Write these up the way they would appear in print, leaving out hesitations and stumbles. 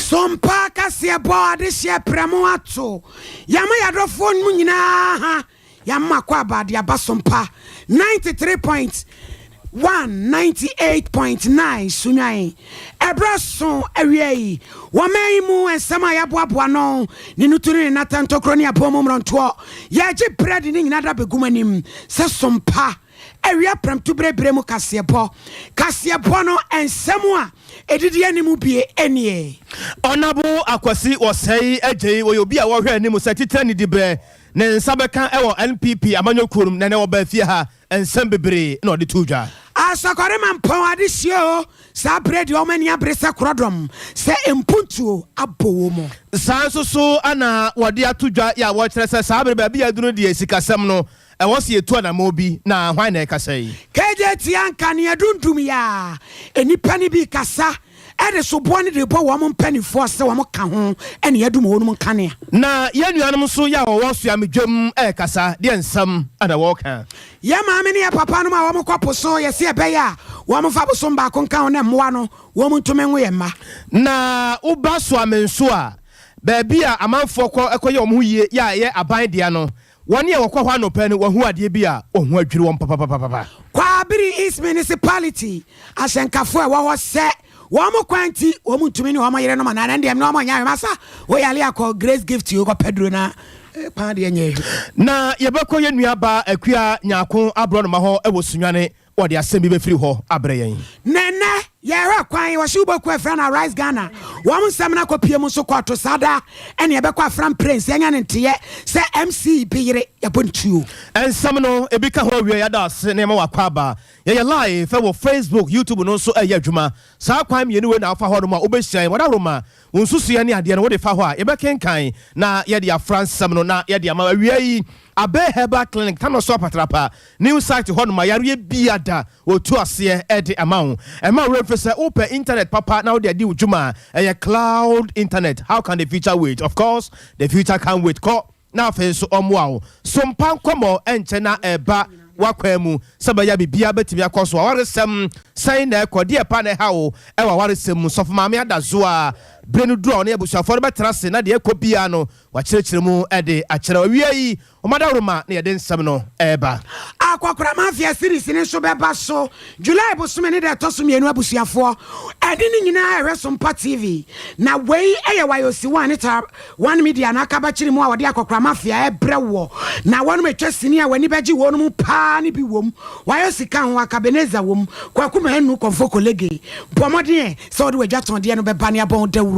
Sompa kaseɛ bɔ adehyeɛ prɛmo ato yɛama yɛadɔfoɔ no mu nyinaa ha yɛama kɔ aba de aba Sompa 93.1, 98.9 Sunwan. Ɛberɛ so awia yi, wɔma yi mu nsɛm a yɛaboaboa no ne nutu ne ne nata ntɔkorɔ ne apɔ mu mmorɔntoɔ. Yɛgye berɛ de ne nyinaa da bɛgum anim sɛ Sompa awia prɛmto berɛberɛ mu kaseɛbɔ. Kaseɛbɔ no nsɛm a ɛdidi anim bie ɛnie. Ɔnabo Akwasi Wɔsɛe Agyei wɔyɛ obi a wɔhwɛ anim sɛ titire ne diberɛ ne nsa bɛka ɛwɔ NPP amanyɔkuo no mu, na ɛnɛ wɔba fie ha, nsɛm bebree na ɔde to dwa. Asɔkɔre ma mpɔn adehyie o, saa berɛ deɛ ɔma ani abere sɛ korɔdɔm sɛ mpuntuo abɔ wɔ mu. Saa nso so ana wɔde ato dwa yɛ a wɔkyerɛ sɛ saa bere baabi a aduru deɛ, sikasɛm no ɛwɔ sɛ yɛtu anammɔ bi. Na hwan na ɛkasa yi? Kegye tia nkanea dundum yi a nnipa no bi kasa ɛde soboɔ no de bɔ wɔn mpanimfoɔ sɛ wɔn ka ho ɛne yɛdum wɔn mu nkanea. Na yɛn nuanom nso yɛ a wɔwɔ Suamedwam ɛrekasa deɛ, nsɛm ana wɔreka? Yɛ maame ne yɛ papa nom a wɔn kɔ po so, yɛsi ɛbɛyɛ a wɔn fa bosom baako nka ho na mmoa no wɔn ntumi nwo yɛn mma. Na woba Suame nso a, baabi a amanfoɔ kɔ ɛkɔyɛ wɔn ho yie yɛ a ɛyɛ aban dea no, wɔne a wɔkɔ hɔ anɔpɛ no wɔho adeɛ bi a wɔho adwiri wɔn papapapapa. Kwabere East Municipality ahyɛnkafoɔ a ɛwɔ hɔ sɛ wɔn mo kwan ti wɔn ntumi ne wɔn yere nom anaa deɛ ne wɔn nyɛ ahwɛmasa wɔyale akɔ Grace Gift yi kɔ pɛduro na kwan deɛ nyɛ. Na yɛbɛkɔ yɛn nuaba Akua Nyaako Aborɔnoma hɔ ɛwɔ Sunwane, wɔde asɛm bi bɛfiri hɔ abrɛ yɛn. Nɛnɛ yɛhwɛ kwan wɔhyɛ wobɛku afra na Arise Ghana wɔn nsɛm no akɔpie mu nso kɔɔto saa da ɛne yɛbɛkɔ Afram Plains, yɛnya ne nteyɛ sɛ MC bi yere yɛbɔ ne tuo. Nsɛm no ebi ka ho awie. Yɛda ase na yɛma wakɔ aba. Yɛyɛ live ɛwɔ Facebook, YouTube no nso ɛyɛ adwuma. Saa kwan mmienu wei na afa hɔ nom a wobɛhyia yɛn. Wɔda wo nsusuɛ ne adeɛ no wode fa hɔ a, yɛbɛkenkan na yɛde afra nsɛm no na yɛde ama. Awia yi, Abɛ Herbal Clinic tano so apatrapa new site hɔ nom a yareɛ biada wɔtu aseɛ ɛde ama wo. Ɛma wo remfɛ sɛ wopɛ internet papa na wode adi wo dwuma a, ɛyɛ cloud internet. How can the future wait? Of course the future can wait. Kɔ na afei nso ɔmmoa wo so mpa nkɔmmɔ ɛnkyɛ na ɛba wakwan mu sɛ bɛyɛ biribiara bɛtumi akɔ so. Awaresɛm sɛn na ɛkɔ deɛ pa na ɛha wo ɛwɔ awaresɛm mu? Sɔfo Maame ada so a bere no duru a ɔne abusuafoɔ no bɛtena ase na deɛ ɛkɔ biara no wakyerɛkyerɛ mu ɛde akyerɛ. Awia yi, ɔmadawroma na yɛde nsɛm no ɛreba. Akɔkora Mafia series ne nso bɛba so July bosome ne deɛ ɛtɔ so 2. Abusuafoɔ, ɛde ne nyinaa ɛhwɛ so Mpa TV na wei ɛyɛ Wayosi One ne Ta One Media na aka bakyiri mu a wɔde Akɔkora Mafia ɛbrɛ wɔ na wɔnom atwa sini a w'ani bɛgye wɔn mu paa ne bi wom. Wayosi ka ho, Akabeneza wom, Kwaku Manu Kɔmfo Kolege. Bɔ mmɔden sɛ wɔde w'adwa tɔndeɛ no bɛba ne abɔn dawuro.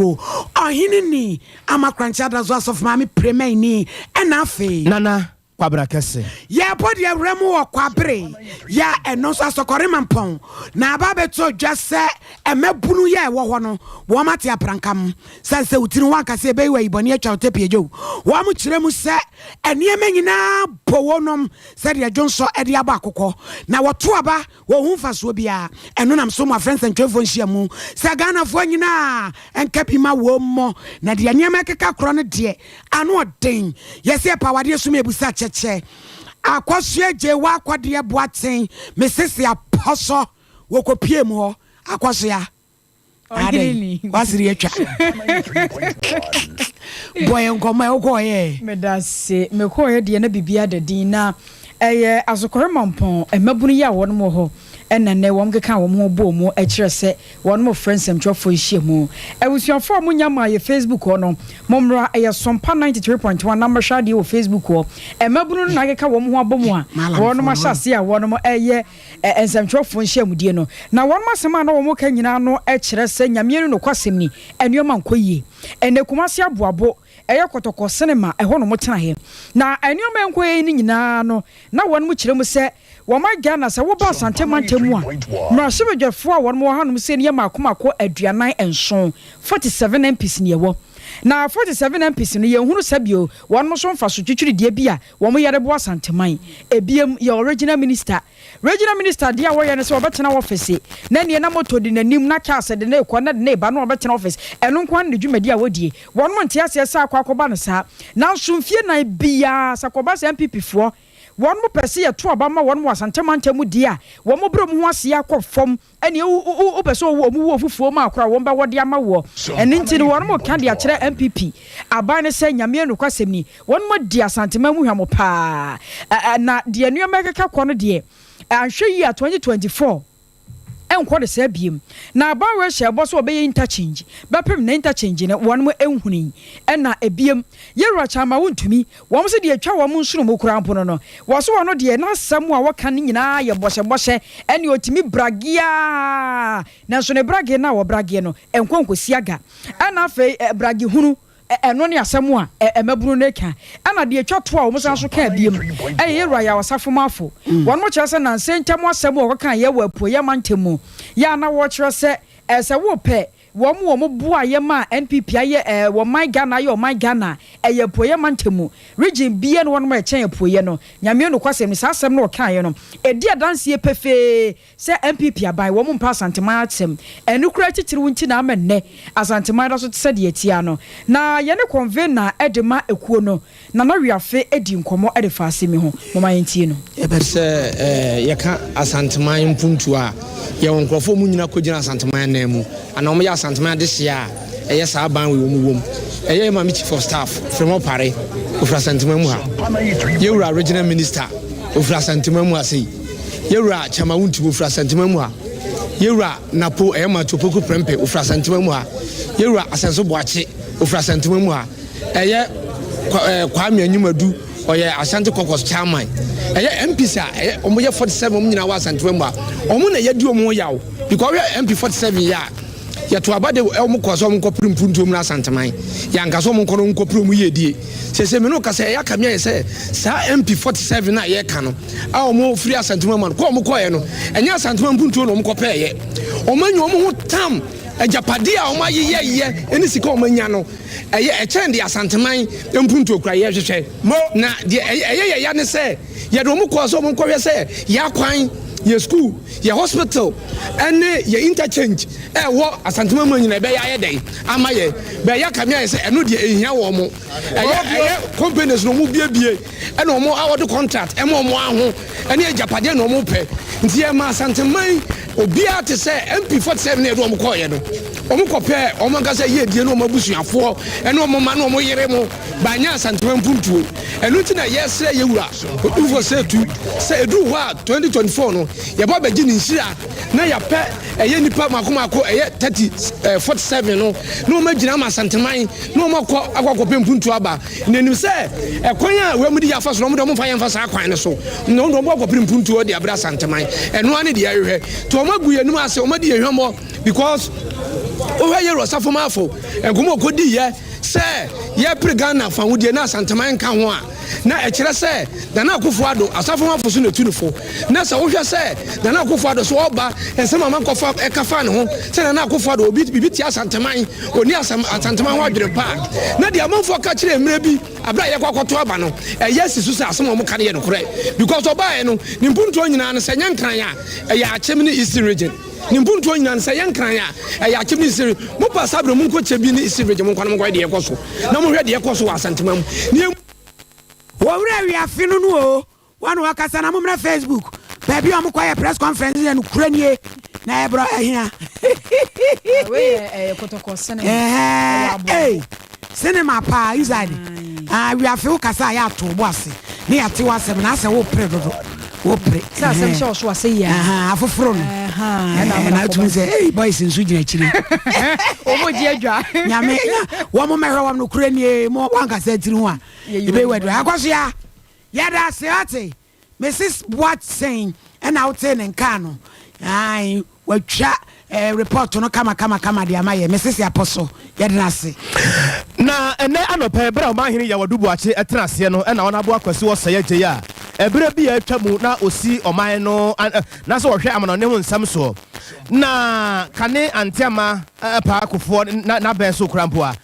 Ɔhene ni ama Korankye Adazo, Asɔfo Maame Premani, ɛna afei Nana Kwabra Kɛse. Yɛbɔ deɛ wura mu wɔ Kwabere yɛ ɛno nso Asɔkɔre Mampɔn na aba abɛto dwa sɛ ɛmɛbunu yɛ ɛwɔ hɔ no wɔn ate aprankam sɛ sɛ wotiri ho ankasa ɛbɛyi wɔ ayibɔne atwa wo tɛpie gyo. Wɔn kyerɛ mu sɛ nneɛma nyinaa bɔ wɔnom sɛdeɛ dwonsɔ ɛde abɔ akokɔ na wɔto aba wɔn ho mfasoɔ biara. Ɛno nam so mu afrɛ nsɛntwerɛfoɔ nhyia mu sɛ Ghanafoɔ nyinaa ɛnka bi ma wɔn mmɔ na deɛ nneɛma ɛkeka korɔ no deɛ ano ɔden. Yɛsɛ yɛpa awadeɛ so mu ebusa kyɛkyɛ Akɔsoa gye wɔ akɔdeɛ boaten mesese apɔsɔ wɔkɔpie mu hɔ. Akɔsoa Ɔhene ni. Wasere atwa bɔ yɛ nkɔmmɔ ɛ wokɔɔyɛ. Meda se mekɔɔyɛ deɛ na biribi ada din na ɛyɛ Asokɔre Mampɔn mmabunu yi a wɔnom wɔ hɔ ɛna nnɛ wɔn keka wɔn ho bɔɔ mu kyerɛ sɛ wɔnom frɛ nsɛmtwerɛfoɔ nhyia mu. Abusuafoɔ a monya maa yɛ Facebook hɔ no, mommra, ɛyɛ Sɔmpa 93.1 na mmɛhwɛ adeɛ wɔ Facebook hɔ. Mmabunu no na akeka wɔn ho abɔ mu a wɔnom ahyɛ ase a wɔnom ɛyɛ nsɛmtwerɛfoɔ nhyiamudie no, na wɔnom asɛm a na wɔn ka nyinaa no kyerɛ sɛ Nyameɛ no nokwasɛm ni, nneɛma nkɔ yie. Ɛnɛ Kumase Aboabo ɛyɛ Kɔtɔkɔ Cinema ɛhɔ nom tenaeɛ na nneɛma nkɔ yie no nyinaa no na wɔnom kyerɛ mu sɛ wɔma Ghana sɛ woba Asante mantam mu a, mmarahyɛbadwafoɔ a wɔnom wɔ hanom sɛ no yɛ maako maako 47, 47 MPs ne ɛwɔ. Na 47 MPs no, yɛnhunu sɛ bio wɔnom so mfa so twitwirideɛ bi a wɔn yɛre boa Asanteman. Ebiem yɛ regional minister. Regional minister deɛ a wɔyɛ no sɛ wɔbɛtena office na neɛ na moto de n'anim na cars de ne kɔ na de ne ba na wɔbɛtena office, ɛno nko ara ne dwumadi a wɔdie. Wɔnom nte aseɛ sɛ akɔ akɔba no saa, nanso mfie 4 biara sɛ kɔba sɛ NPP foɔ. Wɔnom pɛ sɛ yɛto aba ma wɔnom wɔ Asante mantam mu deɛ a, wɔn brɛ wɔn ho ase akɔ fam. Ɛneɛ wo wo wopɛ sɛ wɔn wu ofufuo ma koraa wɔn bɛwɔ de ama woɔ. Ɛno nti no wɔnom reka de akyerɛ NPP aban no sɛ Nyame nokwasɛm ni, wɔnom adi Asanteman mu hwamo paa. Na deɛ nnoɔma ɛkeka kɔ no deɛ, anhwɛ yie a 2024, ɛnkɔ no saa biem. Na aban wei hyɛɛ bɔ sɛ wɔbɛyɛ interchange, bɛpem na interchange no wɔnom nhunui. Ɛna ebiem, Yɛwura Kyama wontumi, wɔn se deɛ atwa wɔn nsono mu koraa mpo no no, wɔse ɔno deɛ n'asɛm a wɔka no nyinaa yɛ bɔhyɛbɔhyɛ, ɛne ɔtumi brage ara, nanso ne brage no a ɔbrageɛ no ɛnkɔ nkɔsi aga. Ɛna afei brage hunu. Ɛno ne asɛm a mmabunu no reka. Ɛna deɛ ɛtwa toɔ a wɔsan nso kaa biom yɛ Yɛwura Yaw Asafo Marfo. Wɔn kyerɛ sɛ nansa yi ntam asɛm a wɔkɔkaeɛ wɔ Apueeɛ mantam mu yɛ a na wɔrekyerɛ sɛ sɛ wopɛ wɔn a wɔboaeɛ maa NPP ayɛ wɔman Ghana ayɛ ɔman Ghana a, ɛyɛ Apueeɛ mantam mu. Region biara nni hɔnom a ɛkyɛn Apueeɛ no. Nyame nokwasɛm ni, saa asɛm no a wɔkaeɛ no, ɛdi adanseɛ pefee Sɛ NPP aban, wɔn mpɛ Asanteman asɛm. Ɛno koraa titiriw nti na ama nnɛ Asanteman da so te sɛ deɛ ɛteɛ ara no. Na yɛne convener de ma ekuo no, Nana Wiafe dii nkɔmmɔ de faa asɛm yi ho. Momma yɛntie no. Sɛ yɛka Asanteman mpuntuo a, yɛwɔ nkorɔfoɔ a wɔnyina kɔgyina Asanteman ananmu anaa wɔyɛ Asanteman adehyeɛ a ɛyɛ saa aban wei wɔn wom. Ɛyɛ yɛn maame Chief of Staff, Frema Opare, ɔfiri Asanteman mu ha. Yɛwura Regional Minister, ɔfiri Asanteman mu ha sei. Yɛwura Kyama Wontim ofiri Asanteman mu ha. Yɛwura Napo ɛyɛ Matthew Opoku Prempeh ofiri Asanteman mu ha. Yɛwura Asɛnso Boakye ofiri Asanteman mu ha. Ɛyɛ Kwame Anyimadu ɔyɛ Ashanti Caucus chairman. Ɛyɛ MPs a ɛyɛ wɔn yɛ 47 wɔn nyinaa wɔ Asanteman mu ha. Wɔn na yɛdi wɔn ho yaw because wɔhwɛ MP 47 yɛ a yɛto aba de wɔn kɔ sɛ wɔn nkɔ pere mpuntuo mu na Asanteman. Yɛanka sɛ wɔn nkɔ no nkɔ pere wɔn yiedie. Sese me no kasa ɛyɛ aka me ayɛ sɛ saa MP 47 a yɛka no a wɔn firi Asantuma mu no kɔ wɔn kɔɛ no ɛnyɛ Asantuma mpuntuo na wɔn kɔ pɛɛyɛ. Wɔn anya wɔn ho tam agyapadeɛ a wɔn ayeyɛyɛ ɛne sika wɔn anya no ɛyɛ ɛkyɛn deɛ Asanteman mpuntuo kura yɛhwehwɛ. Na deɛ ɛyɛ yɛ ya ne sɛ yɛde wɔn kɔɔ sɛ wɔn nkɔhwɛ sɛ yɛ akwan, yɛ school, yɛ hospital ɛne yɛ interchange ɛwɔ Asantuma mu nyina ɛbɛyɛ ayɛ dɛn ama yɛ bɛyɛ akame ayɛ sɛ ɛno deɛ ɛhia wɔn mo ɛyɛ ɛyɛ companies na wɔn biebie ɛna wɔn awɔde contract ɛma wɔn aho ɛne agyapadeɛ na wɔn pɛ nti yɛ ma Asanteman obiara te sɛ MP 47 na yɛde wɔn kɔɔyɛ no wɔn kɔpɛ wɔn ankasa yie die ne wɔn abusuafoɔ ɛne wɔn mma ne wɔn yere mo banya Asanteman mpuntuo. Ɛno nti na yɛsrɛ yɛwura Otumfoɔ sɛ tu sɛ ɛduru hɔ a 2024 no yɛba bɛgye ne nhyira na yɛapɛ ɛyɛ nnipa mako mako ɛyɛ 30 47 no na wɔn agyina ama Asanteman na wɔn akɔ akɔ akɔpɛ mpuntuo aba. Na ɛnim sɛ ɛkwan a wɔn de yɛ afa so no wɔn de wɔn mfa yɛn mfa saa kwan no so na wɔn de wɔn akɔpere mpuntuo de abrɛ Asanteman. Ɛno ara ne deɛ yɛhwehwɛ. Nti wɔn agu yɛn anim ase, wɔn adi yɛn hwammɔ because wohwɛ yɛwura Ɔsafo nkɔmmɔ ɔkɔdi yɛ sɛ yɛpere Ghana fahodie na Asanteman nka ho a, na ɛkyerɛ sɛ Nana Akufo Addo asafomafo so na etu no fo. Na sɛ wohwɛ sɛ Nana Akufo Addo so ɔba nsɛm a mankɔfa ɛka faa ne ho sɛ Nana Akufo Addo obi biribi tia Asanteman, onni asɛm Asanteman ho adwene pa a, na deɛ amanfoɔ ka kyerɛɛ mmerɛ bi aberɛ a yɛkɔ akɔto aba no, ɛyɛ si so sɛ asɛm a wɔka no yɛ nokorɛ. Because ɔbaeɛ no, ne mpuntuo nyinaa no sɛ ɛnyɛ Nkran a, ɛyɛ Akyem ne Eastern Region. Ne mpuntuo nyinaa no sɛ ɛyɛ Nkran a, ɛyɛ Akyem ne Eastern Region. Mopɛ saa berɛ monkɔ Kyebi ne Eastern Region monkɔ na monkɔhwɛ deɛ ɛkɔ so na monhwɛ deɛ ɛkɔ so wɔ Asanteman mu. Ne. Owura Wiafe no no oo, wɔn na wɔkasa na mommra Facebook baabi a wɔkɔyɛ press conference yɛ nokorɛ nie na ɛbrɔ ɛhea. Wei yɛ ɛyɛ kɔtɔkɔ cinema. Ɛwɔ aboabo. Ei cinema paa inside. Ah Wiafe wo kasa a yɛ ato wo bo ase ne yɛate w'asɛm na asɛ wo pere dodo wo pere. Sɛ asɛm hyɛ wo so a sɛ yia. Afoforo no. Ɛna na atumi sɛ ei boys nso gyina akyire. Wɔn gye adwa. Nyame wɔn mmɛhwɛ wɔn nokorɛ nie mo wankasa tiri ho a ebe wadu akɔsoa yɛda ase ate Mrs Boateng ɛna wotee ne nkaa no ae watwa eh, report no kama kama kama de ama yɛ Mrs Aposo yɛde no ase. Na ɛnnɛ anɔpa yi, berɛ a Ɔmanhene Yaw Adu Boakye tena aseɛ no, ɛna Ɔnabo Akwasi Osei Adjei a ɛberɛ bi a atwa mu na ɔsi ɔman no na sɛ ɔhwɛ amanɔne ho nsɛm soɔ na kane Anteama Paa Kufuor n'abɛn so koraa mpo a,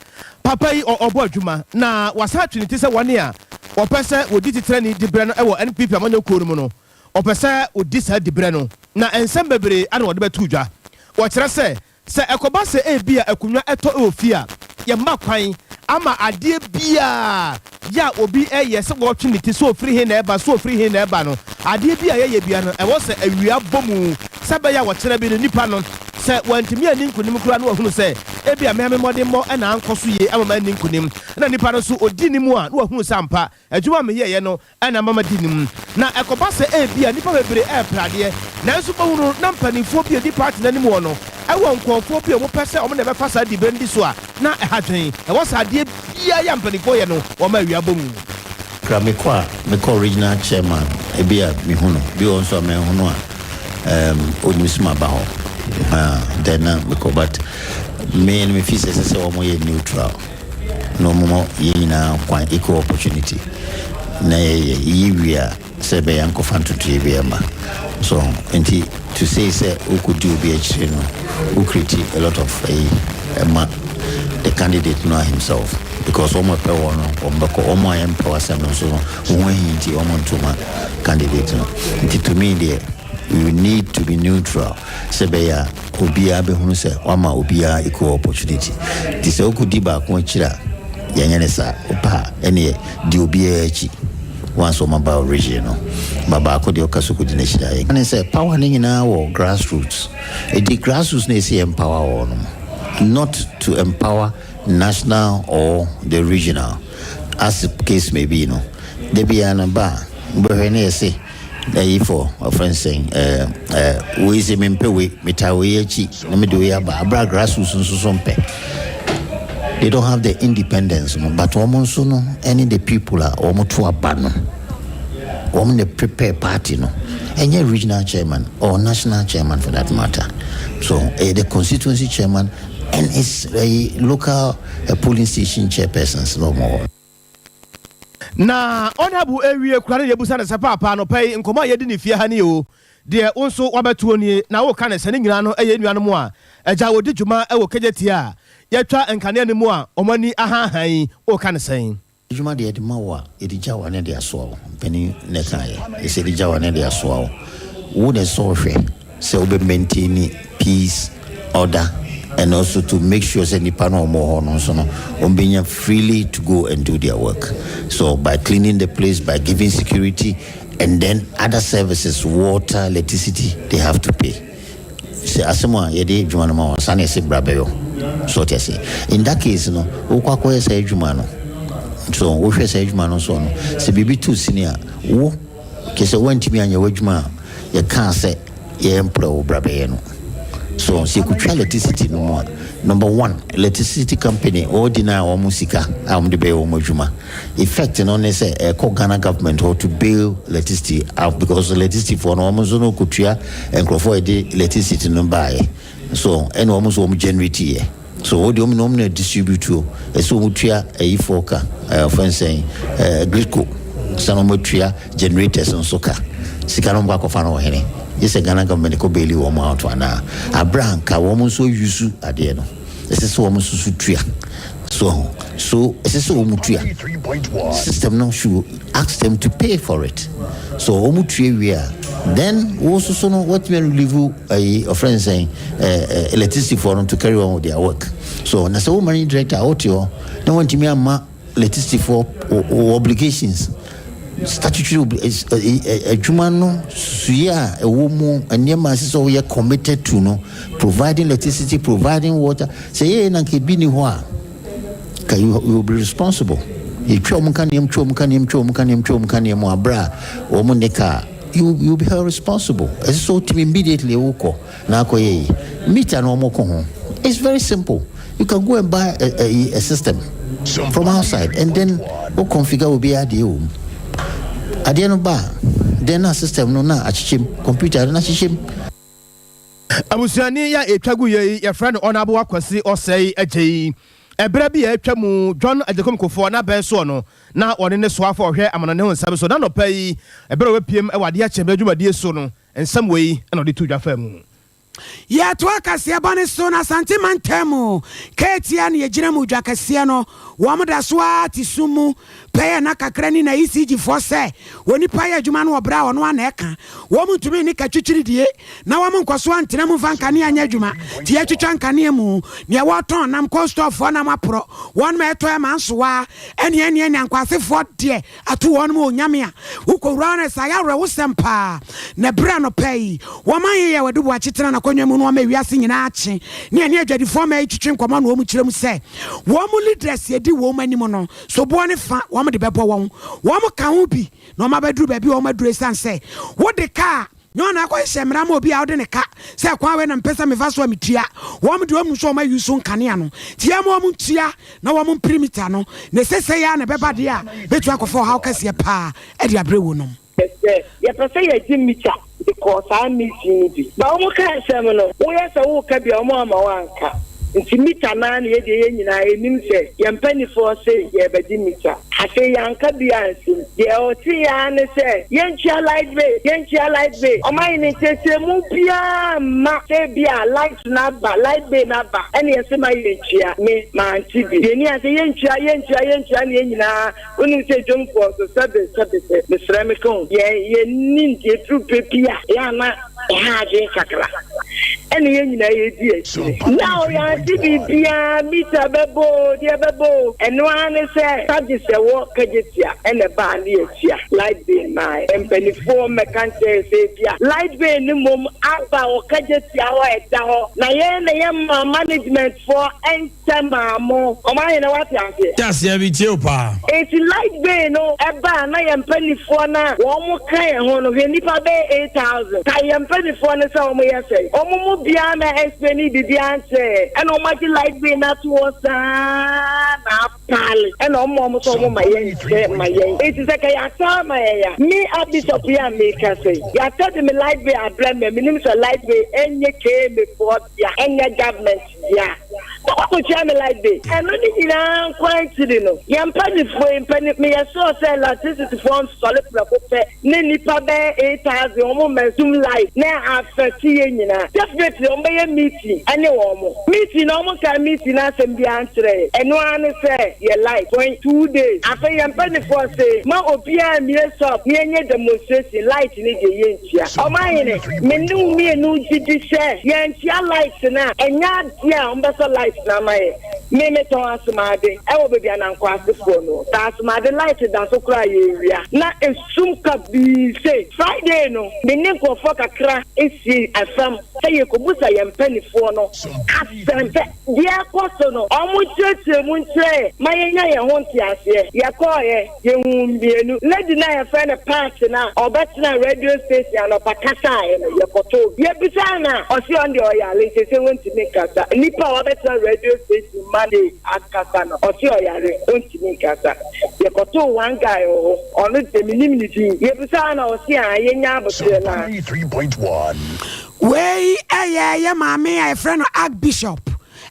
papa yi ɔbɔ adwuma na wasan atwe ne ti sɛ wɔn a wɔpɛ sɛ wɔdi titenani diberɛ no wɔ NPP amanyɔ kuo no mu no, ɔpɛ sɛ ɔdi saa diberɛ no na nsɛm bebree na wɔde bɛto dwa. Wɔkyerɛ sɛ, sɛ ɛkɔba sɛ ebia akonnwa tɔ wɔ fie a, yɛmma kwan ama adeɛ biara. Yɛ a obi reyɛ sɛ wɔretwe ne ti sɛ ɔfiri he na ɛreba, sɛ ɔfiri he na ɛreba no, adeɛ bi a yɛyɛ biara no, ɛwɔ sɛ awia bɔ mu sɛ ɛbɛyɛ a ɔkyena bi no nipa no, sɛ wantumi anni nkonim koraa na wahunu sɛ ebia me ara me mmɔdemmɔ na ankɔ so yie ama manni nkonim, ɛna nipa no nso ɔdi ne mu a, na wahunu sɛ ampa adwuma a meyɛeɛ no na ama madi nim. Na ɛkɔba sɛ ebia nnipa bebree repere adeɛ, nanso wobɛhu no na mpanimfoɔ bi a ɛdi party no anim hɔ no wɔ nkurɔfoɔ bi a wɔpɛ sɛ wɔn na ɛbɛfa saa diberɛ no di so a, na ɛha adwene. Ɛwɔ sɛ adeɛ biara yɛ a mpanimfoɔ yɛ no, wɔma awia bɔ mu. Kra mekɔ a mekɔ regional chairman ebi a mehu no bi wɔ hɔ nso a manhu no a um onim sɛ maba hɔ haa then na mekɔ but me no me feel sɛ ɛsɛ sɛ wɔn yɛ neutral na wɔn ma yɛn nyinaa kwan equal opportunity na yɛyɛ yiyi wie a sɛ ɛbɛyɛ ankɔfa ntotoeɛ bi ɛma so nti to say sɛ wokɔdi obi akyire no wo create a lot of ɛyi ɛma the candidate no himself because wɔn ɛpɛ wɔn no wɔn bɛkɔ wɔn a yɛmpɛ w'asɛm no nso no wɔn ho ahi nti wɔn nto ma candidate no. Nti to me deɛ you need to be neutral sɛ ɛbɛyɛ a obiara bɛhunu sɛ wama obiara equal opportunity. Nti sɛ wokɔdi baako akyiri a yɛnyɛ ne saa, wopɛ a ɛneɛ di obiara akyi once wɔn aba origin no, ba baako deɛ ɔka sɛ kɔdi n'akyiri a yɛ ne sɛ power no nyinaa wɔ grassroots. Ɛdi grassroots na ɛsɛ yɛ empower wɔn not to empower national or the regional as the case may be no. Da biara no ba a wobɛhwɛ ne yɛse ayi fɔ ɔfrɛ no sɛn ɛɛ ɛɛ wei sɛ mempɛ wei metaa wei akyi na mede wei aba abira grassroots nso so mpɛ. They don't have the independence no, but wɔn nso no ɛne the people a wɔn to aba no, wɔn na prepare party no. Ɛnyɛ regional chairman or national chairman for that matter. So ɛyɛ the constituency chairman and his uh, local polling station chairpersons na wɔn wɔ. Na Honourable awie kura no yɛbusa no sɛ paapa anɔpa yi nkɔmmɔ a yɛdi ne fie ha nie o, deɛ wo nso wabɛtoɔ nie na woka no sɛ ne nyinaa no yɛ nuanom a agya wɔdi dwuma wɔ Kejetia a yɛatwa nkanea no mu a wɔn ani ahaahaa yi, woka no sɛn? Adwuma deɛ yɛde ma wo a, yɛde gya wo a na yɛde asoa wo. Mpanin na ɛkaeɛ. Yɛsɛ yɛde gya wo a na yɛde asoa wo. Wo na ɛsɛ sɛ wohwɛ sɛ wobɛ maintain peace, order and also to make sure sɛ nnipa no a wɔwɔ hɔ no nso no wɔbɛnya freely to go and do their work. So by cleaning the place, by giving security and then other services, water, electricity, they have to pay. Sɛ asɛm a yɛde adwuma no ma wɔn saa na yɛsɛ bra bɛyɔ. So ɔte ase. In that case no, wokɔ akɔyɛ saa adwuma no. So wohwɛ saa adwuma no so no, sɛ biribi to sini a, wo kyerɛ sɛ woantumi anyɛ w'adwuma a yɛkaa sɛ yɛmprɛ wo bra bɛyɛ no. So sɛ yɛkɔtwa electricity no mu a, number one, electricity company wɔn deny wɔn sika a wɔn de bɛyɛ wɔn adwuma. Effect no ne sɛ ɛkɔ Ghana government hɔ to bail electricity out because electricity foɔ no wɔn nso no kɔtua nkurɔfoɔ a yɛde electricity no baeɛ. So ɛna wɔn nso wɔn generate yɛ. So wɔn deɛ wɔn na wɔn na distribute o. Ɛsɛ wɔn tua ayifoɔ ka, ɛɛ ɔfɛn sɛn, ɛɛ gridco san wɔn atua generators nso ka. Sika no wɔn kɔ akɔfa no wɔ hene? Gye sɛ Ghana government kɔ baili wɔn out anaa? Abere a nka wɔn nso use adeɛ no, ɛsɛ sɛ wɔn nso so tua. So ho. So ɛsɛ sɛ wɔn tua. System no should ask them to pay for it. So wɔn tua wie a, then wo nso so no wɔatumi relieve ayi ɔfrɛ nsɛn ɛɛ electricity foɔ no to carry on with their work. So na sɛ wo managing director a wote hɔ na wɔntumi amma electricity foɔ wɔ obligations, statutory adwuma no susuiɛ a ɛwɔ mu, nneɛma a ɛsɛ sɛ woyɛ committed to no, providing electricity, providing water, sɛ yɛyɛ na nka ebi ni hɔ a ka you will be responsible. Yɛtwa wɔn kaneɛm, twa wɔn kaneɛm, twa wɔn kaneɛm, twa wɔn kaneɛm mu abere a wɔn ne kaa, you will be held responsible. Ɛsɛ sɛ wotumi immediately wokɔ na akɔyɛ yi meter no wɔn kɔ ho. It's very simple. You can go and buy a system from outside and then wo configure obi adeɛ wɔ mu. Adeɛ no ba a, then na system no na akyekyɛ mu, computer no na akyekyɛ mu. Abusuani yi a ɛtwa gu yɛ yi, yɛfrɛ no Ɔnaboa Kwasi Ɔsɛe Agyei. Ɛberɛ bi a atwa mu, John Agyekum Kufuor n'abɛn soɔ no, na ɔne ne soafoɔ a ɔhwɛ amanɔne ho nsɛm so. N'anɔpa yi, ɛberɛ a wapiem wɔ adeɛ akyɛ berɛ dwumadie so no, nsɛm wei na ɔde too dwa faa mu. Yɛtoa kaseɛbɔ no so na Asante mantam mu Ketia na yɛgyina mu dwa kɛseɛ no wɔn da so ara te sum mu pɛyɛ nna kakra ni na ECG foɔ sɛ onipa yɛ adwuma no wɔ berɛ a ɔno ara na ɛka wɔn ntumi nni katwitwiridie na wɔn nkɔ so antena mu mfa nkanea nyɛ adwuma nti yɛtwitwa nkanea mu neɛ wɔtɔn nam cold store foɔ nam aporɔ wɔn ma ɛtɔ ɛma nsowa ɛne ɛne ɛne ankwasefoɔ deɛ Ato wɔn mu Onyame a wokɔwura hɔ no ɛsɛ ayɛ awerɛhosɛm paa na ɛberɛ anɔpa yi wɔn ayeyɛ wɔ Aduboakye tena n'akonnwa mu na wɔma ewiase nyinaa akye ne ɛne adwadifoɔ mmaa yi twetwe nkɔmmɔ na wɔn kyerɛ mu sɛ wɔn mu leaders ɛdi wɔn anim no soboɔ ne fa wɔn de bɛbɔ wɔn wɔn ka ho bi na wɔn abɛduru baabi a wɔn aduru ɛsiane sɛ wode kaa Nyɛ ɔna akɔhyehyɛ mmara ma obi a wode ne ka sɛ kwan wei na mepɛ sɛ mefa so a metua. Wɔn deɛ wɔnim sɛ wɔn ayi so nkanea no nti yɛmma wɔn ntua na wɔn mpere mita no na sesei ara na ɛbɛba deɛ a bɛtumi akɔfa ɔhaw kɛseɛ paa de abrɛ wonom. Sɛ yɛpɛ sɛ yɛgye mita de kɔɔ saa meeting no bi. Ba wɔn ka asɛm no woyɛ sɛ woreka bi a wɔn amma woanka. Nti mita no ara na yɛdeɛ yɛn nyinaa yɛnim sɛ yɛn mpanifoɔ se yɛrebɛgye mita. Afei yɛanka bi ansim. Deɛ ɔteeɛ ara ne sɛ, Yɛntua light bill! Yɛntua light bill! Ɔman no nkyerɛkyerɛmu biara mma sɛ ebia light no aba, light bill no aba, ɛna yɛse ma yɛntua. Me, mante bi. Deɛ ɛni ara sɛ yɛntua, yɛntua, yɛntua na yɛn nyinaa, wonim sɛ dwomfoɔ nso, sɛbe, sɛbe, sɛ mesrɛ meka o, yɛn, yɛnni nteɛ pɛ bi a, ɛyɛ a na ɛha adwene kakra. Ɛna yɛn nyinaa yɛdi akyire. Now yɛante biribiara, meter bɛbɔ o, deɛ bɛbɔ o, ɛno ara ne sɛ charges ɛwɔ Kejetia ɛna ɛbaa ne yɛatua light bill mae. Mpanifoɔ mmɛka nkyerɛ yɛn sɛ ebia light bill no mmom aba wɔ Kejetia hɔ a ɛda hɔ na yɛn na yɛmaa management foɔ Sɛ maa mo. Ɔman hene wate aseɛ. Te aseɛ me tie wo paa. Enti light bay no ɛbaa na yɛn mpanifoɔ no a wɔn ka yɛn ho no hwɛ nnipa bɛyɛ 8000 kae yɛn mpanifoɔ no sɛ wɔn yɛ sɛn wɔn mu biara mɛ explaini biribiara nkyerɛ yɛn ɛna wɔn agye light bay no ato hɔ saa na apaale ɛna wɔn ma wɔn sɛ wɔn ma yɛn nkyɛ ma yɛn enti sɛ ka yɛatɔ ama yɛn a me a bishop yi a meka sɛ yɛatɔ de me light bay abrɛ me a menim sɛ light bay ɛnyɛ KMA foɔ dea ɛnyɛ government dea na wakɔtua me light bill. Ɛno ne nyinaa nko ara akyiri no, yɛn mpanimfoɔ yi, mpanin, meyɛ sure sɛ electricity foɔ nsɔre prɛko pɛ ne nnipa bɛyɛ 8,000 wɔn mmɛsum light na affect yɛn nyinaa. Definitely wɔn bɛyɛ meeting ɛne wɔn. Meeting no wɔn nkaa meeting no asɛm biara nkyerɛ yɛn. Ɛno ara ne sɛ yɛ light for 2 days. Afei yɛn mpanimfoɔ se ma obiara mmue shop na yɛnyɛ demonstration, light no deɛ yɛntua. Ɔmanhene, me ne wo mmienu gye di sɛ yɛantua light no a, ɛnyɛ adeɛ a wɔbɛsɔ light no ama yɛn. Me, metɔn asomade wɔ baabi a Nankwasefoɔ no wɔ. Sɛ asomade light da so koraa a, yɛwia. Na esum kabii sei. Friday no, me ne nkurɔfoɔ kakra sii fam sɛ yɛrekɔbusa yɛn mpanimfoɔ no asɛm sɛ deɛ ɛrekɔ so no, wɔnkyerɛkyerɛ mu nkyerɛ yɛn ma yɛnya yɛn ho nteaseɛ. Yɛkɔeɛ. Yɛhuu mmienu. Lady no a yɛfrɛ no Pat no a ɔbɛtenaa radio station anɔpa kasaeɛ no, yɛkɔtoo no. Yɛbisaa no a, ɔse ɔno deɛ ɔyare, seesei ɔntumi nkasa. Nipa a wabɛtena radio station Monday akasa no, ɔse ɔyare, ɔntumi nkasa. Yɛkɔtoo one guy wɔ hɔ, ɔno deɛ mennim ne din. Yɛbisaa no a, ɔse aa, yɛnya aboterɛ no a. Wei yɛ yɛ maame a yɛfrɛ no Archbishop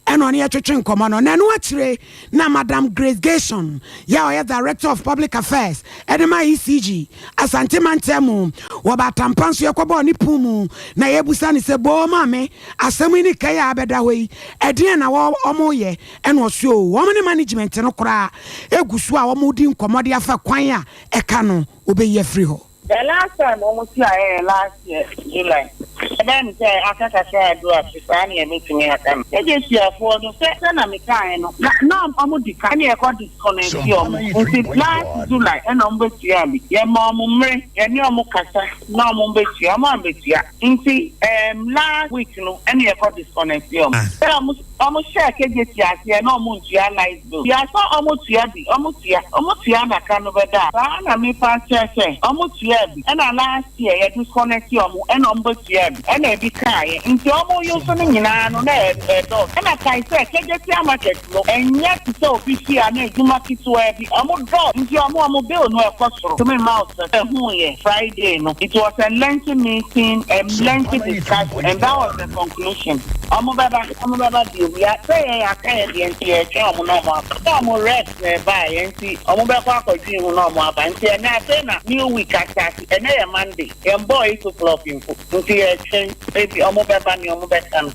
ɛna ɔne yɛtwetwe nkɔmmɔ no, na ɛno akyire na Madam Grace Gayson yɛ a ɔyɛ Director of Public Affairs de ma ECG Asante Mantam mu wɔ Batampa nso yɛkɔbɔɔ ne pon mu na yɛbusa no sɛ boo maame asɛm yi ne ka yi a abɛda hɔ yi ɛdeɛn na wɔn yɛ ɛna ɔse oo wɔn ne management no koraa egu so a wɔn di nkɔmmɔ de afa kwan a ɛka no wɔbɛyi afiri hɔ. The last time wɔn tua yɛ last year July. Ɛbɛyɛ me sɛ aka kakra adu afe saa na yɛbɛtumi aka no. Egyesiafoɔ no sɛ sɛ na mekaeɛ no na na wɔn di ka ɛna yɛkɔ disconnect wɔn nti last July ɛna wɔn bɛtua bi. Yɛma wɔn mmere yɛne wɔn kasa na wɔn bɛtua wɔn ambɛtua nti ɛɛm last week no ɛna yɛkɔ disconnect wɔn. Sɛ wɔn wɔn hyɛɛ KJT aseɛ na wɔn ntua light bill. Yɛasɔ wɔn tua bi wɔn tua wɔn tua na ka no bɛda a saa na mepa kyerɛ sɛ wɔn tua bi ɛna last year yɛ disconnect wɔn ɛna wɔn bɛtua bi ɛna ebi kaeɛ nti wɔn yi nso no nyinaa no na ɛdɔɔso ɛna kae sɛ Kejetia market no ɛnyɛ te sɛ obi fie a na adwuma ketewa bi wɔn dɔɔso nti wɔn bill no ɛkɔ soro. Tumi ma wo sɛ ɛho yɛ Friday no, it was a lengthy meeting, a lengthy discussion, and that was the conclusion. Ɔmo bɛba, ɔmo bɛba bio. Ya, sɛ yɛn yɛaka yɛn deɛ nti yɛretwɛn ɔmo na ɔmo aba. Sɛ ɔmo reps na ɛbaeɛ nti ɔmo bɛkɔ akɔdwen ho na ɔmo aba. Nti ɛnnɛ afei na new week astarte. Ɛnnɛ yɛ Monday, yɛnbɔɔ 8 o'clock mpo. Nti yɛretwɛn, ebi ɔmo bɛba nea ɔmo bɛka no.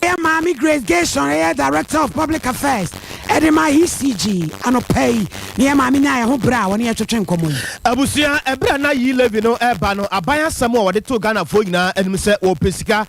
Ɛyɛ Maame Grace Gayson, ɛyɛ Director of Public Affairs ɛde ma ECG anɔpa yi ne yɛ maame nyaa ɛho berɛ a wɔne yɛtwetwe nkɔmmɔ yi. Abusua, ɛberɛ a na Yi Levy no reba no, aban asɛm a wɔde too Ghanafoɔ nyinaa anim sɛ wɔpɛ sika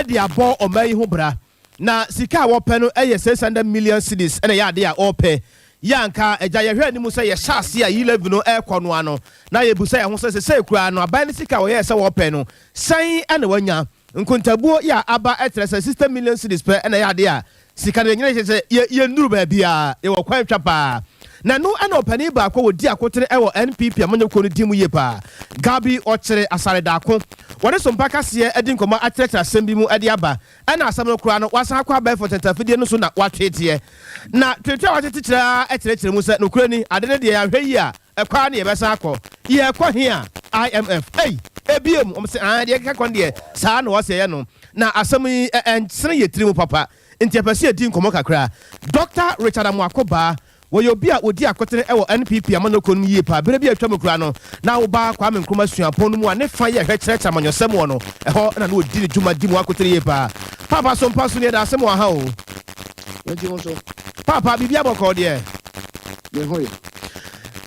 de abɔ ɔman yi ho bra. Na sika a wɔpɛ no yɛ 600 million cedis na ɛyɛ adeɛ a wɔpɛ. Yɛ anka agya yɛhwɛ anim sɛ yɛhyɛ aseɛ a Yi Levy no rekɔ no ano na yɛbusa yɛn ho sɛ sesei koraa no aban no sika a wɔyɛɛ sɛ wɔpɛ no sɛn na wɔanya. Nkontabuo yi a aba kyerɛ sɛ 60 million cedis pɛ na ɛyɛ adeɛ a sika no yɛnyina kyerɛ sɛ yɛ yɛnnuru baabiara, yɛwɔ kwan twa paa. Na ɛno na ɔpanin baako a ɔdi akotene wɔ NPP amanyɔkuo no din mu yie paa, Gabby Ɔkyere Asare Darko, wɔne Sompa Kaseɛ adi nkɔmmɔ akyerɛkyerɛ asɛm bi mu de aba. Ɛna asɛm no koraa no wasan akɔ abɛɛfo ntɛntɛnfidie no so na watweteɛ. Na tweteɛ a watete kyerɛ ara kyerɛkyerɛ mu sɛ nokorɛ ni, ade no deɛ yɛanhwɛ yie a, Ɛkɔ ara ne yɛbɛsan akɔ. Yɛrekɔ he a? IMF. Ei! Ebiem! Wɔn se, Aane, deɛ ɛkeka kɔ no deɛ, saa na wɔse ɛyɛ no. Na asɛm yi, ɛ, ɛnsene yɛ tiri mu papa. Nti yɛpɛ sɛ yɛdi nkɔmmɔ kakra. Dɔkta Richard Amoako Baah, wɔyɛ obi a ɔdi akotene wɔ NPP amanyɔkuo no mu yie paa. Berɛ bi a atwa mu koraa no, na woba Kwame Nkrumah Suapɔn no mu a ne fa yɛ hwɛ kyerɛkyerɛ amanyɔsɛm wɔ no, ɛhɔ na na ɔdi ne dwuma di mu akotene yie paa. Paapa so mpa so nie, yɛda ase mo wɔ ha o. Mɛgye wo so. Paapa, biribiara bɔkɔɔ deɛ? Me ho ye.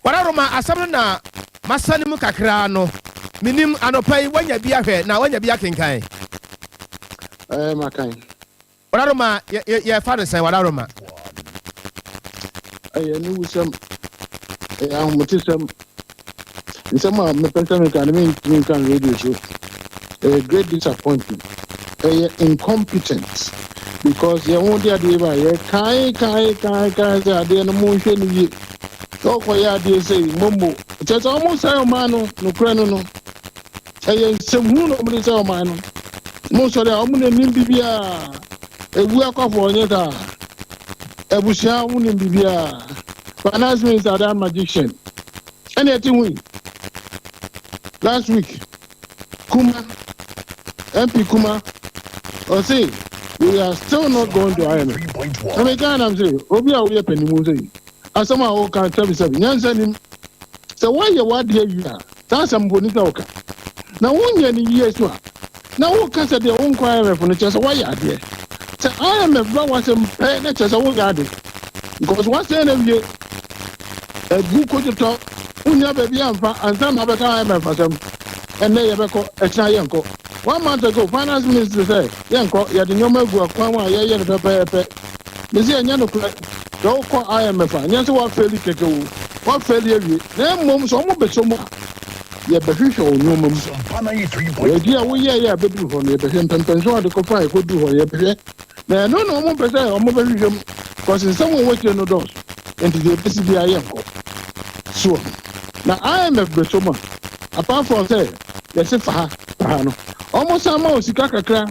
W'adaworoma asɛm no na masane mu kakraa no. Menim, anɔpa yi woanya bi ahwɛ na woanya bi akenkan? Ɛɛ, makan. W'adaworoma, yɛ, yɛ, yɛfa no sɛn, w'adaworoma? Ɛyɛ aniwusɛm. Ɛyɛ ahometesɛm. Nsɛm a mepɛ sɛ meka no mentumi nka no radio so. Ɛyɛ great disappointment. Ɛyɛ incompetence because yɛn ho de adeɛ ba yɛ kae kae kae kae sɛ adeɛ no monhwɛ no yie. Sɛ ɔkɔyɛ adeɛ sɛ momo kyɛ sɛ ɔmo sɛe ɔman no nokorɛ no no ɛyɛ nsɛmhunu na ɔmo de sɛe ɔman no. Mo sɔre a ɔmo na nim biribiara. Ewu akɔfo ɔnyɛ saa. Abusua ɔmo nim biribiara. Finance minister that magician. Ɛna ɛte ho yi. Last week Kuma MP Kuma ɔse we are still not going to IMF. Na meka nam sɛ obi a woyɛ panimu sɛ yi asɛm a woka sɛbisɛbi nyansa nim sɛ woayɛ w'adeɛ wie a saa asɛm mpo ni sɛ woka na wonyɛ no yie so a na woka sɛ deɛ wonkɔ IMF no kyerɛ sɛ woayɛ adeɛ sɛ IMF ba w'asɛm pɛ na kyerɛ sɛ wonyɛ ade because woasɛn no awie agu kototɔ wonnya baabi amfa ansa na wabɛka IMF asɛm ɛnnɛ yɛbɛkɔ ɛkyena yɛnkɔ one month ago finance ministry sɛ yɛnkɔ yɛde nneɛma agu akwan mu a yɛyɛ no pɛpɛɛpɛ mesi ɛnyɛ nokorɛ sɛ wokɔ IMF a nyɛ sɛ woafeli kɛkɛ o woafeli awie na mmom sɛ ɔmo bɛsɔ mu a yɛbɛhwehwɛ wo nneɛma mu baabi a woyɛeɛ a bɛduru hɔ no yɛbɛhwɛ mpɛmpɛnso a wɔde kɔfa a ɛkɔduru hɔ yɛbɛhwɛ na ɛno na ɔmo mpɛ sɛ ɔmo bɛhwehwɛ mu kɔsi nsɛm a wɔakyire no dɔɔso nti deɛ ɛbɛsi biara yɛnkɔ soɔ na IMF bɛsɔ mu a apart from sɛ yɛse fa ha fa ha no ɔmo san ma wo sika kakra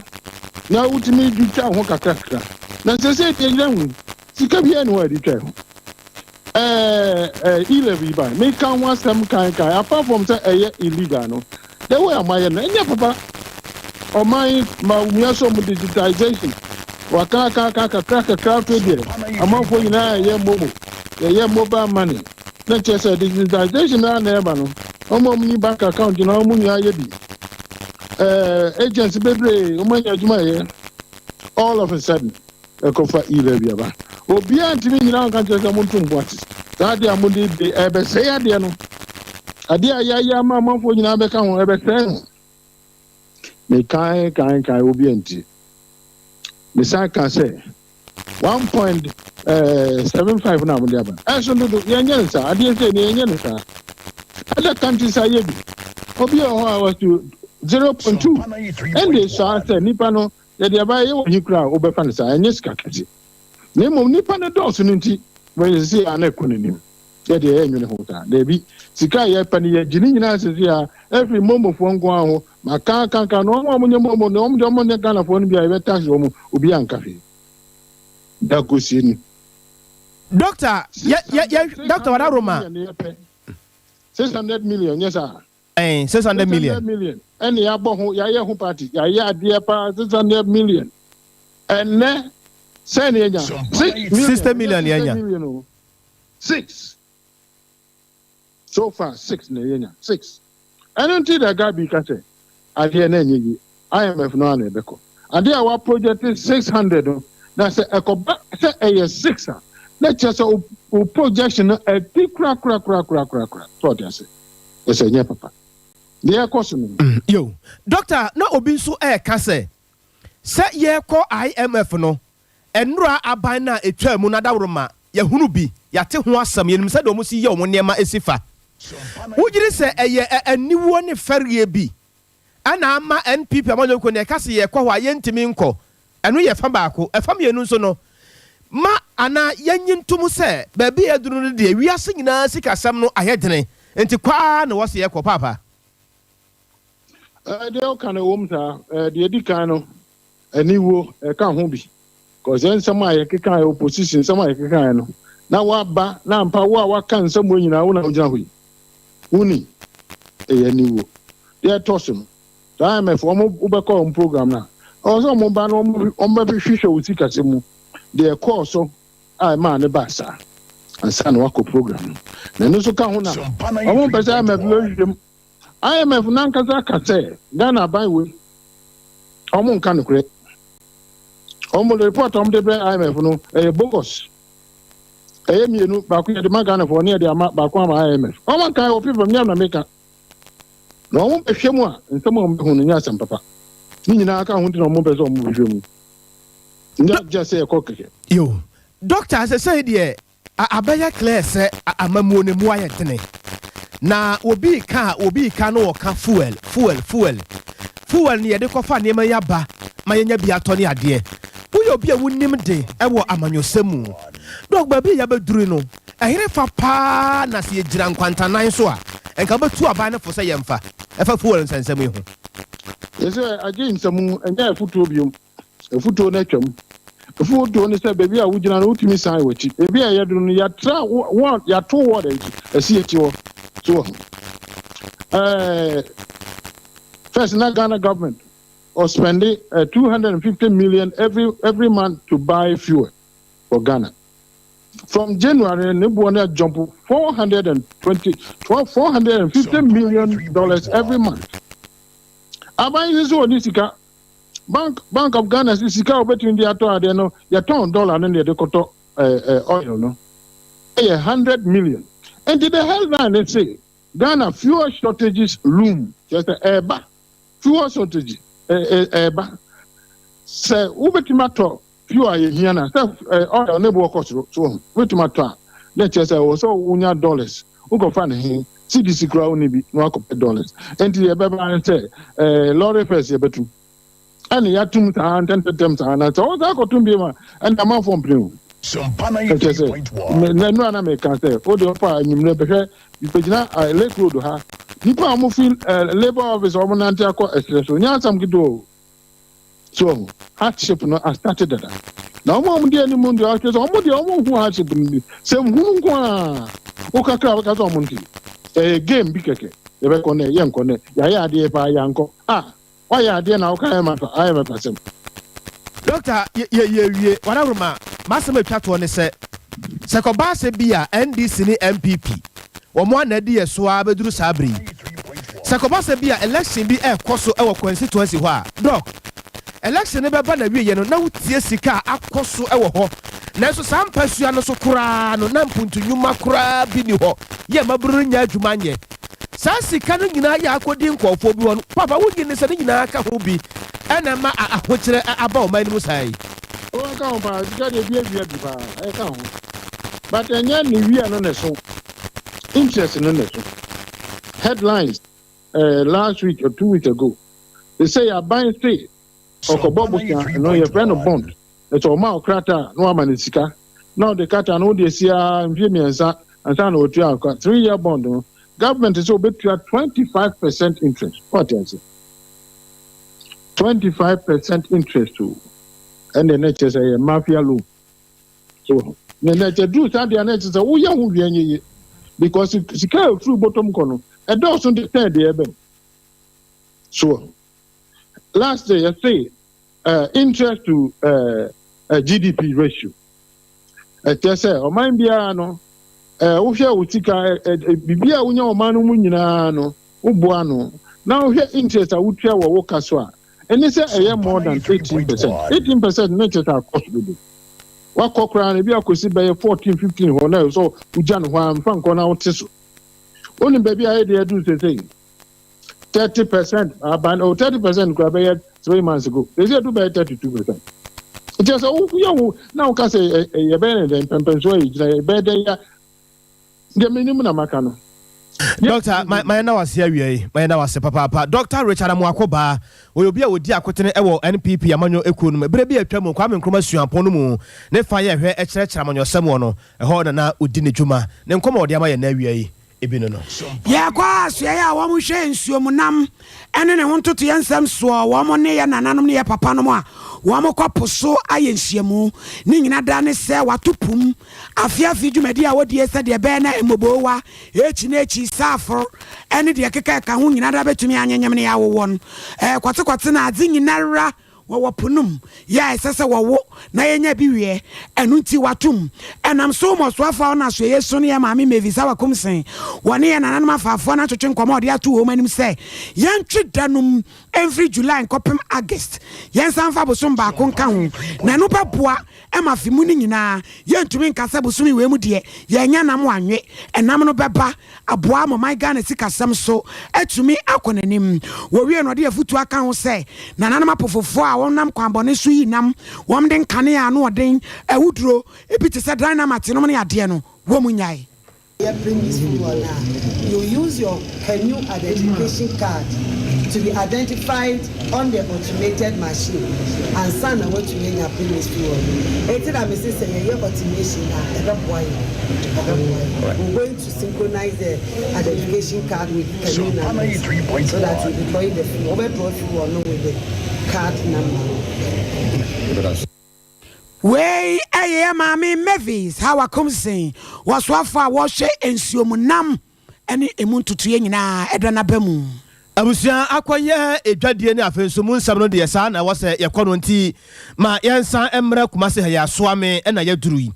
na wotumi de twa ho kakra kakra na sɛsɛ deɛ gyina ho sika biara ne hɔ a yɛde twa ho ɛɛ e-levy ba meka ho asɛm kan kan apart from sɛ ɛyɛ illegal no the way a ɔmayɛ no ɛnyɛ papa ɔman ma wumia so ɔmo digitization waka aka aka kakra kakra afei deɛ amanfoɔ nyinaa yɛyɛ momo yɛyɛ mobile money na kyerɛ sɛ digitization naa na ɛba no ɔmo a ɔmo ni bank account na ɔmo nyinaa yɛ bi agents bebree ɔmo anya adwuma yɛ all of a sudden ɛkɔfa e-levy aba obiara ntumi nyinaa nka kyerɛ sɛ mo nto mbo ate saa adeɛ a mo de de ɛbɛsɛe adeɛ no adeɛ a yɛayɛ ama amanfoɔ nyinaa bɛka ho ɛbɛsɛe no mekan kan kan obi antie mesan ka sɛ 1.75 na mode aba ɛso dodo yɛnyɛ no saa adeɛ sɛ ne yɛnyɛ no saa other countries ayɛ bi obi wɔ hɔ a wɔso 0.2 ɛnde saa sɛ nipa no yɛde aba yɛ wɔ hi koraa a wobɛfa no saa ɛnyɛ sika kɛse na mmom nipa no dɔɔso no nti wɔyɛ sisi a na ɛkɔ n'anim yɛde ɛyɛ nwene ho saa daabi sika a yɛpɛ no yɛgye ne nyinaa sisi a ɛfiri momofoɔ nko ara ho maka kanka na wɔn a wɔnyɛ momo na wɔn deɛ wɔn nyɛ ghanafoɔ no bi a yɛbɛ tax wɔn obi anka hwee da kosie ni. Doctor, yɛ yɛ yɛ Doctor Wadaroma. 600 million nyɛ saa. 600 million. 600 million. Ɛna yɛabɔ ho, yɛayɛ ho party, yɛayɛ adeɛ paa, 600 million. Ɛnɛ sɛn na yɛnya? 6 million. 60 million yɛnya. Million o, six so far, six na yɛnya, six. Ɛno nti da Gabi ka sɛ adeɛ na ɛnyɛ yie. IMF no ana ɛbɛkɔ adeɛ a wa project 600 no, na sɛ ɛkɔba sɛ ɛyɛ six a, na kyerɛ sɛ o projection no ɛti kura kura kura kura kura kura so ɔde ase ɛsɛ ɛnyɛ papa deɛ ɛkɔ so no. Yo, doctor, na obi nso ɛɛka sɛ yɛrekɔ IMF no, nnura aban no a ɛtwa mu no adaworoma, yɛhunu bi, yɛate ho asɛm, yɛnim sɛ deɛ ɔmo si yɛ ɔmo nneɛma esi fa. Wogyere sɛ ɛyɛ aniwuo ne fɛreɛ bi ɛna ama NPP amanyɔkuo no ɛka sɛ yɛkɔ hɔ a yɛntumi nkɔ? Ɛno yɛ fa baako. Ɛfa mmienu nso no ma anaa yɛnyi ntom sɛ baabi a yɛduru no deɛ, wiase nyinaa sikasɛm no ayɛ dene, nti kwaa na wɔ sɛ yɛkɔ paapa. Deɛ ɔka no ɛwɔ mu saa. Deɛ ɛdi kan no, aniwuo ɛka ho bi kɔsɛ nsɛm a yɛkeka yɛ opposition, nsɛm a yɛkeka yɛ no na waba na ampa wo a waka nsɛm wɔ nyinaa, wo na wogyina hɔ yi woni ɛyɛ aniwuo. Deɛ ɛtɔ so no, saa IMF wɔn wobɛkɔ wɔn program no a, ɔwɔ sɛ wɔn ba no wɔn bɛhwehwɛ wo sikasɛm mu deɛ ɛkɔɔ so a ɛmaa ne ba saa ansa na wakɔ program no. Na ɛno nso ka ho na wɔn mpɛ sɛ IMF bɛhwehwɛ mu. IMF nankasa ka sɛ Ghana aban wei, wɔn nka nokorɛ. Wɔn report a wɔn de brɛ IMF no ɛyɛ bogus. Ɛyɛ mmienu, baako yɛde ma Ghanafoɔ ne yɛde ama baako ama IMF. Wɔn nka wɔ paper mu nyɛ na meka na wɔn bɛhwɛ mu a, nsɛm a wɔn bɛhu no nyɛ asɛm papa. Ne nyinaa ka ho nti na wɔn pɛ sɛ wɔn bɛhwɛ mu nyɛ gye sɛ yɛkɔ kɛkɛ. Yo, doctor, sɛ sɛ deɛ abɛyɛ clear sɛ amamuo no mu ayɛ dene na obi ka a obi ka no, wɔka fuel, fuel, fuel, fuel ne yɛde kɔfa nneɛma yi aba ma yɛnya bi atɔ ne adeɛ. Woyɛ obi a wonim de ɛwɔ amanyɔsɛm mu, doc, baabi a yɛbɛduru no, ɛhere fa paa na sɛ yɛgyina nkwantanan so a, ɛnka wobɛtu aban no fo sɛ yɛmfa ɛfa fuel nsɛnsɛm yi ho? Yɛsɛ agye nsɛm, ɛnyɛ afutuo biom. Afutuo no atwam. Afutuo no sɛ baabi a wogyina no, wotumi san w'akyi. Baabi a yɛduru no, yɛatra wɔ, yɛato wɔ dɛ ɛsi akyi hɔ so wɔ ho. First na Ghana government or spend 250 million every month to buy fuel for Ghana. From January, ne boɔ no jump 420 $450 million every month. Aban yi sɛ ɔne sika, Bank of Ghana sɛ sika a wɔbɛtumi de atɔ adeɛ no, yɛtɔn dollar no na yɛde kɔtɔ ɛɛ ɛɛ oil no, ɛyɛ 100 million. Nti the headline ne say Ghana fuel shortages loom. Kyerɛ sɛ ɛɛba, fuel shortage ɛɛ ɛɛba sɛ wobɛtumi atɔ fuel a yɛhia na sɛ oil ne boɔ kɔ soro so, wobɛtumi atɔ a, na kyerɛ sɛ ɛwɔ sɛ wonya dollars. Wokɔfa ne he? Cedis kura wo ne bi na wakɔpɛ dollars. Nti yɛbɛba ne sɛ lorry fares yɛbɛtum, ɛne yɛatum saa ntɛntɛntɛm saa, na sɛ wɔn saa akɔtum bi ma ɛne amanfoɔ mpene o. Ɛkyɛ sɛ na nnura na meka sɛ o de ɔfa anwummerɛ bɛhwɛ bɛgyina Lake Road ha, nipa a wɔn fi labour office a wɔn nante akɔ ɛsrɛ so nyɛ asɛm ketewa o. So hardship no asate dada na wɔn a wɔn di anim deɛ, ɔkyerɛ sɛ wɔn deɛ wɔn hu hardship no bi sɛ nhunu nko a wokakra wɔka sɛ wɔn nti ɛyɛ game bi kɛkɛ. Yɛbɛkɔ nɛ, yɛnkɔ nɛ, yɛayɛ adeɛ paa, yɛankɔ a wayɛ adeɛ na woka ayɛ mɛfa sɛm. Doctor, yɛwie wadaworoma. Masɛm atwa toɔ ne sɛ kɔbaa sɛ bi a NDC ne NPP wɔn ana adi yɛ so a bɛduru saa bere yi, sɛ kɔba sɛ bi a election bi ɛrekɔ so ɛwɔ constituency hɔ a, doc, election no bɛba na wieɛ no na wotie sika a akɔ so ɛwɔ hɔ, nanso saa mpasua no so koraa no na mpuntu koraa bi ni hɔ yɛ maburu no nya adwuma nyɛ. Saa sika no nyinaa yɛ akɔdi nkɔɔfoɔ bi hɔ no, papa, wonyi ne sɛ ne nyinaa ka ho bi ɛna ma ahokyerɛ aba ɔman no mu saa yi? Ɔka ho paa. Sika deɛ bi awia bi paa, ɛka ho, but ɛnyɛ ne wia no ne so, interest no ne so. Headlines last week or 2 weeks ago, they say aban say ɔkɔbɔ bosia no, yɛfrɛ no bond. Ɛsɛ ɔma ɔkrataa na wama no sika na ɔde krataa no wode asi a mfie 3 ansa na ɔtua aka. 3 year bond no, government sɛ ɔbɛtua 25% interest. Wɔte ase, 25% interest o. Ɛnna ne kyerɛ sɛ ɛyɛ mafia loan so. Na ne kyerɛ duru saa deɛ, na kyerɛ sɛ woyɛ ho wia nye yie because sika a efiri bɔtɔm kɔ no ɛdɔɔso de tɛn deɛ ɛbɛn. So last year yɛse interest to GDP ratio. Ɛkyerɛ sɛ ɔman biara no, wohwɛ wo sika, biribi a wonya ɔman no mu nyinaa no, woboa no na wohwɛ interest a wotua wɔ wo ka so a, ɛne sɛ ɛyɛ more than 18%. 18% ne kyerɛ sɛ akɔ so dodo. Wakɔ koraa no, ebi akɔsi bɛyɛ 14, 15 hɔ na ɛsɛ sɛ wogya no hɔ a mfa nkɔ na wote so. Wonim baabi a yɛde aduru sesei, 30% aban o, 30% koraa bɛyɛ 3 months ago. Sesei edu bɛyɛ 32%. Nti sɛ woyɛ wo na woka sɛ yɛbɛyɛ ne dɛn mpɛmpɛnso a yɛgyina yɛbɛyɛ dɛn ya deɛ menim na maka no. Doctor, ma yɛn na wase awia yi, ma yɛn na wase papaapa. Dr Richard Amoako Baa, wɔyɛ obi a wɔdi akotene wɔ NPP amanyɔ ekuo no mu. Ebere bi atwa mu, Kwame Nkrumah suapɔn no mu ne fa yɛ hwɛ ɛkyerɛkyerɛ amanyɔsɛm wɔ no ɛhɔ na na odi ne dwuma. Ne nkɔmɔ a ɔde ama yɛn na awia yi ebi no. Yɛkɔ asoɛeɛ a wɔhwɛ nsuom nam ne ne ho ntotoeɛ nsɛm soɔ, wɔn ne yɛ nananom ne yɛ papanom a wɔkɔ po so ayɛ nhyiamu. Ne nyina da ne sɛ wɔato po mu afe afe dwumadie a wɔdie sɛdeɛ ɛbɛyɛ na mmoboowa, ekyi ne ekyi, saaforo ne deɛ ɛkeka ɛka ho nyina da bɛtumi anyenyem ne awo wɔn kɔtekɔte na adze nyinara wɔwɔ po no mu yɛ a ɛsɛ sɛ wɔwo na yɛnya bi wiɛ. Ɛno nti wɔatom ɛnam so ma ɔsoafoɔ a ɔna asoɛeɛ so ne yɛ maame Mavis Hawa Kumsen wɔne yɛ nananom afaafoɔ no atwetwe nkɔmmɔ a ɔde ato wɔn anim sɛ yɛntwe da no mu mfiri July nkɔpem August, yɛnsan mfa bosom baako nka ho, na ɛno bɛboa ma afe mu no nyinaa yɛntumi nka sɛ bosome wei mu deɛ yɛanya nam anwe. Ɛnam no bɛba aboa ama ɔman Ghana sikasɛm so atumi akɔ n'anim. Wɔwie no ɔde afutuo aka ho sɛ nananom apofofoɔ a wɔnam kwanbɔne so yi nam, wɔn de nkanea ano ɔden, awuduro, ebi te sɛ dynamite nom ne adeɛ no, wɔn nnyae. Yɛ premise fuel no a, you use your canoe identification card to be identified on the automated machine ansa na woatumi anya premise fuel no. Enti na mese sɛ yɛyɛ automation a, ɛbɛboa yɛn. Ɛbɛboa yɛn. We're going to synchronize the identification card with canoe numbers so that we'll be drawing the fuel. Wobɛdraw fuel no with the card number no. Wei yɛ yɛn maame Mavis Hawa Kumsen, wɔsoafo a wɔhwɛ nsuom nam ne emu ntotoeɛ nyinaa da n'aba mu. Abusua akɔyɛ edwadie ne afei nso mu nsɛm no deɛ saa na ɛwɔ sɛ yɛkɔ no nti ma yɛnsan mmra Kumasi ha yi a Soame na yɛaduru yi.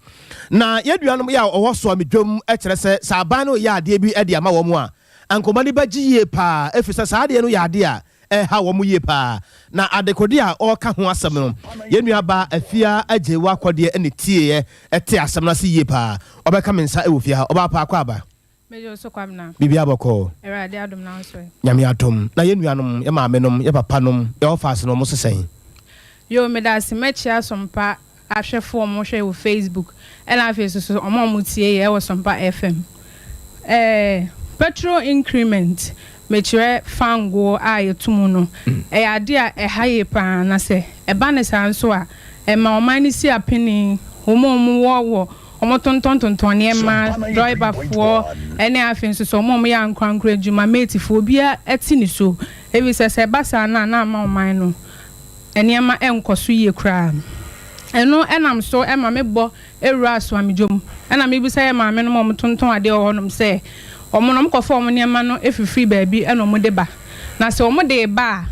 Na yɛn nuanom yi a wɔwɔ Soame dwam kyerɛ sɛ sɛ aban no reyɛ adeɛ bi de ama wɔn a anka wɔn ani bɛgye yie paa ɛfiri sɛ saa adeɛ no yɛ adeɛ a ɛreha wɔn yie paa. Na adekodeɛ a ɔreka ho asɛm no, yɛn nuabaa Afia Agyeiwaa Kɔdeɛ na ɛtieeɛ tee asɛm no ase yie paa. Ɔbɛka me nsa wɔ fie ha. Ɔbaa pa akɔ aba. Megye wo so Kwabena. Biribiara bɔkɔɔ. Awurade adom na wo nso ɛ? Nyame adom. Na yɛn nuanom, yɛn maame nom, yɛn papa nom, yɛn ɔfaase nom, wɔn se sɛn? Yoo medase mɛkyea Sompa ahwɛfoɔ ɔmo hwɛ wɔ Facebook ɛna afei nso so ɔmo a ɔmo tie yɛ ɛwɔ Sompa FM ɛɛ petrol increment mekyerɛ fangoɔ a yɛto mu no ɛyɛ adeɛ a ɛha yie paa na sɛ ɛba no saa nso a ɛma ɔman no si apini wɔn a wɔn wɔ wɔ wɔn tontɔn tontɔn nneɛma drɔibafoɔ ɛne afei nso so wɔn a wɔn yɛ ankorankoro adwuma matefoɔ obiara ɛte ne so efisɛ sɛ ɛba saa no a na ama ɔman no nneɛma nkɔ so yie koraa. Ɛno nam so ma mebɔ wuraa Suamidwom na mebisa yɛn maamenom a wɔtontɔn adeɛ wɔ hɔnom sɛ, wɔn no wɔkɔfa wɔn nneɛma no fifiri baabi na wɔde ba. Na sɛ wɔde reba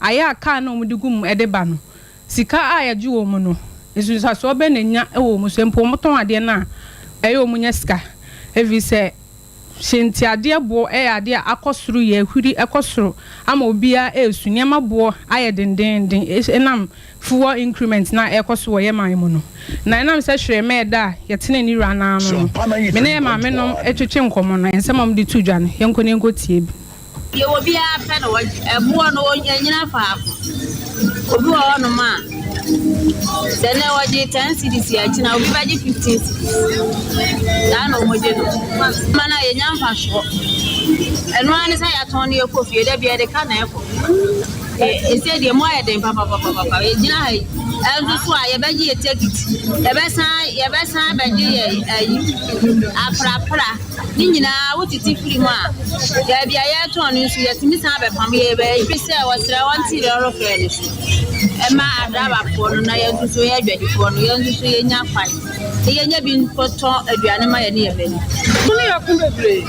a, ayɛ a kaa no a wɔde gu mu de ba no, sika a yɛgye wɔn no, nsunsuansoɔ bɛn na ɛnya wɔ wɔn so? Mpo wɔtɔn adeɛ no a, ɛyɛ wɔn nya sika ɛfiri sɛ Hyɛntiadeɛ boɔ yɛ adeɛ a akɔ soro yie, ahuri kɔ soro ama obiara resu. Nneɛma boɔ ayɛ dendeenden ɛnam fuel increment no a ɛrekɔ so wɔ yɛn man mu no. Na ɛnam sɛ hwere mmɛɛ da a yɛtenee ne wura no ano no, me ne yɛn maamenom twetwe nkɔmmɔ no, nsɛm a wɔde too dwa no, yɛnkɔ na yɛnkɔtie bi. Deɛ obiara pɛ na ɔgye. Ɛboɔ no, ɛnyina faako. Obi wɔ hɔnom a, sɛ nnɛ ɔgye ten cedis a, akyina obi bɛgye 15 cedis. Saa na wɔgye no. Ma no a yɛnya mfasoɔ. Ɛno ara ne sɛ yɛatɔn no yɛkɔ fie, da biara yɛde ka na ɛkɔ. Ɛsɛ deɛ mu ayɛ den papapapapa. Yɛgyina ha yi, ɛnso so a yɛbɛgye yɛ tekiti, yɛbɛsan yɛbɛsan abɛgye yɛ ayi aprapra. Ne nyinaa wotete firi mu a, baabi a yɛretɔn no nso yɛtumi san bɛpam yɛ baabi sɛ wɔsrɛ wɔnte lɔre fare no so ɛma adrabafoɔ no na yɛn nso so yɛ adwadifoɔ no yɛn nso so yɛnya kwan na yɛnya bi nkɔtɔ aduane ma yɛne yɛn mma ni. Ko no yɛ ko bebree.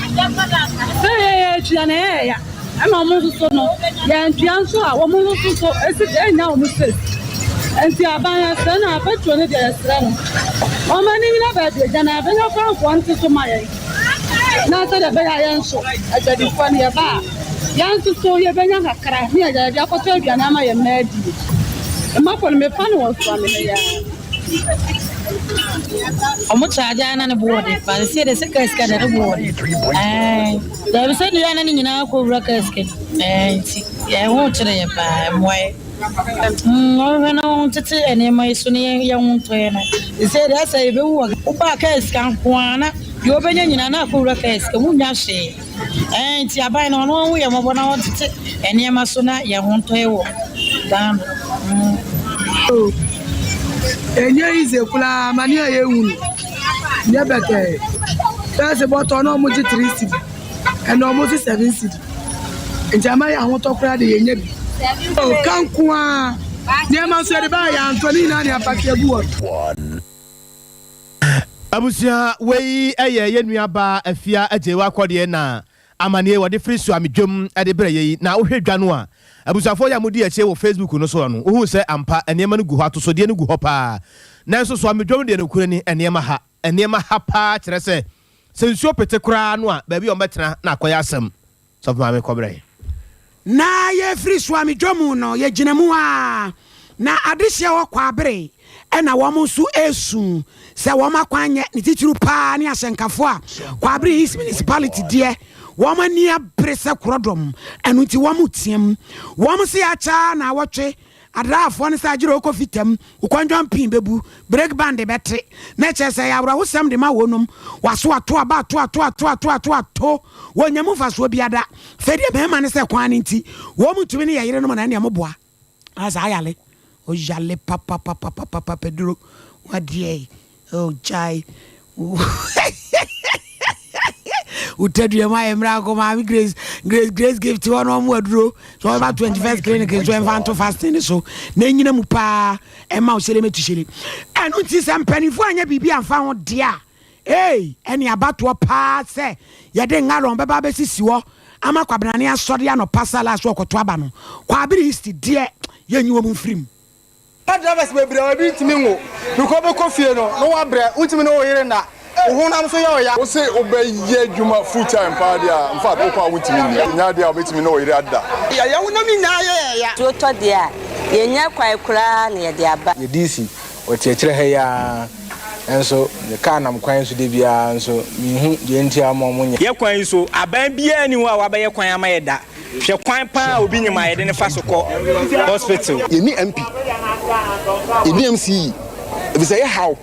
Sɛ yɛyɛ atua na ɛyɛ ya. Ɛna wɔn nso so no, yɛantua nso a, wɔn nso so esi ɛnnya wɔn space. Nti aban yɛsrɛ no a, petrol no deɛ yɛsrɛ no, wɔn ani nyina baabi agya na yɛbɛnya kwanfoɔ nte so ma yɛn. Na sɛdeɛ ɛbɛyɛ a yɛn nso adwadifoɔ no yɛba a, yɛn nso so yɛbɛnya kakra ne yɛde yɛde akɔtɔ aduane ama yɛn mma adie. Mmafo no mefa no wɔ soa me ha yi ara. Ɔmo charge a na ne bo wɔ den paa sɛsɛ deɛ sɛ kaa sika deɛ ne bo wɔ den ɛɛn daabi sɛ deɛ na ne nyinaa kɔ wura kaa sika mu ɛɛn nti yɛn ho kyerɛ yɛ paa ɛmoa yɛ mm ɔhwɛ na wɔn tete nneɛma yi so ne yɛn yɛn ho ntɔ yɛn na sɛ deɛ asɛ yɛbɛwu wɔ wobaa kaa sika nko ara na deɛ ɔbɛnya nyinaa na akɔ wura kaa sika mu nya hwee. Ɛɛ nti aban no ɔno ɔhu yɛn mmɔbɔ na ɔntete nneɛma so na yɛn ho ntɔ yɛn wɔ Ghana. Mm. Oh, ɛnyɛ easy koraa amane a yɛhu no nyɛ bɛtɛɛ. First bɔtɔ na ɔmo gye 3 cedi, ɛna ɔmo se 7 cedi. Nti ama yɛ ahotɔ koraa de yɛnyɛ bi. Oh, ka nko ara. Nneɛma nso yɛde baa yɛantɔ ne nyinaa ne apake agu hɔ. Abusua wei yɛ yɛn nua baa Afia Agyeiwaa Kɔdeɛ na amaneɛ wɔde firi Suame dwam de brɛ yɛ yi. Na wohwɛ dwa no a, abusuafoɔ yi a modi akyire wɔ Facebook no soɔ no, wohu sɛ ampa nneɛma no gu hɔ, atosodeɛ no gu hɔ paa. Nanso Suame dwam deɛ nokorɛ ni, nneɛma ha, nneɛma ha paa kyerɛ sɛ, sɛ nsuo pete koraa no a, baabi a wɔbɛtena na akɔyɛ asɛm. Sɔfo Maame kɔbrɛ. Na yɛfiri Suamidwo mu no, yɛgyina mu ara, na adehyeɛ hɔ Kwaabere na wɔn nso resu sɛ wɔn akwan nyɛ, ne titiriw pa ara ne ahyɛnkafoɔ a Kwaabere East Municipality deɛ wɔn ani abere sɛ korɔdɔm, ɛno nti wɔn reteam. Wɔn se akyɛ ara naawɔtwe Adraafoɔ no sɛ agyerɛ wokɔ fitam, wo kɔndwɔn pin bɛbu, break band bɛte, na kyerɛ sɛ ɛyɛ awerɛhosɛm de ma wɔnom. Waso ato aba ato ato ato ato ato ato, wɔnnya mu mfasoɔ biara da. Afei deɛ mmarima no sɛ kwan no nti wɔn ntumi ne yɛ yerenom na ɛnneɛ moboa. Ah saa yale, oyale papapapapapa peduro, wadeɛ Oh gyae wo tadua mu ayɛ mmerɛ akɔ maame Grace Grace Grace gift hɔ na ɔmo aduro so ɔbɛba 21st clinic nso ɛmfa nto fasting ne so na ɛnyina mu paa ɛma wo hyɛlɛ mɛtu hyɛlɛ ɛno nti sɛ mpanimfoɔ anyɛ biribi amfa ho deɛ a ei ɛne abatoɔ paa sɛ yɛde ngalɔn bɛba abɛsisi hɔ ama kwabenane asɔre anɔpa sala so ɔkɔto aba no kwabere east deɛ yɛnyi wɔn mfirim. Car drivers bebree a ebi ntumi nwo because wobɛkɔ fie no na woabrɛ, wontumi ne wo yere nna, wo honam nso yɛ wo ya. Wo se wobɛyɛ adwuma full time paa deɛ a, infact wokɔ a wontumi nni. Ɛnyɛ adeɛ a wobɛtumi ne wo yere ada. Yɛn honam nyinaa yɛ yɛn ya. Tuo tɔ deɛ a, yɛnnya kwan koraa na yɛde aba. Yɛ DC wɔ kyerɛkyerɛ ha yi ara nso ne car nam kwan so da biara nso menhu deɛ nti a wɔma wɔnyɛ. Yɛ kwan yi so, aban biara nni hɔ a wabɛyɛ kwan ama yɛ da. Hwɛ kwan paa a obi nyim a yɛde no fa so kɔ hospital. Yɛnni MP, yɛnni MCE, efisɛ yɛ haw,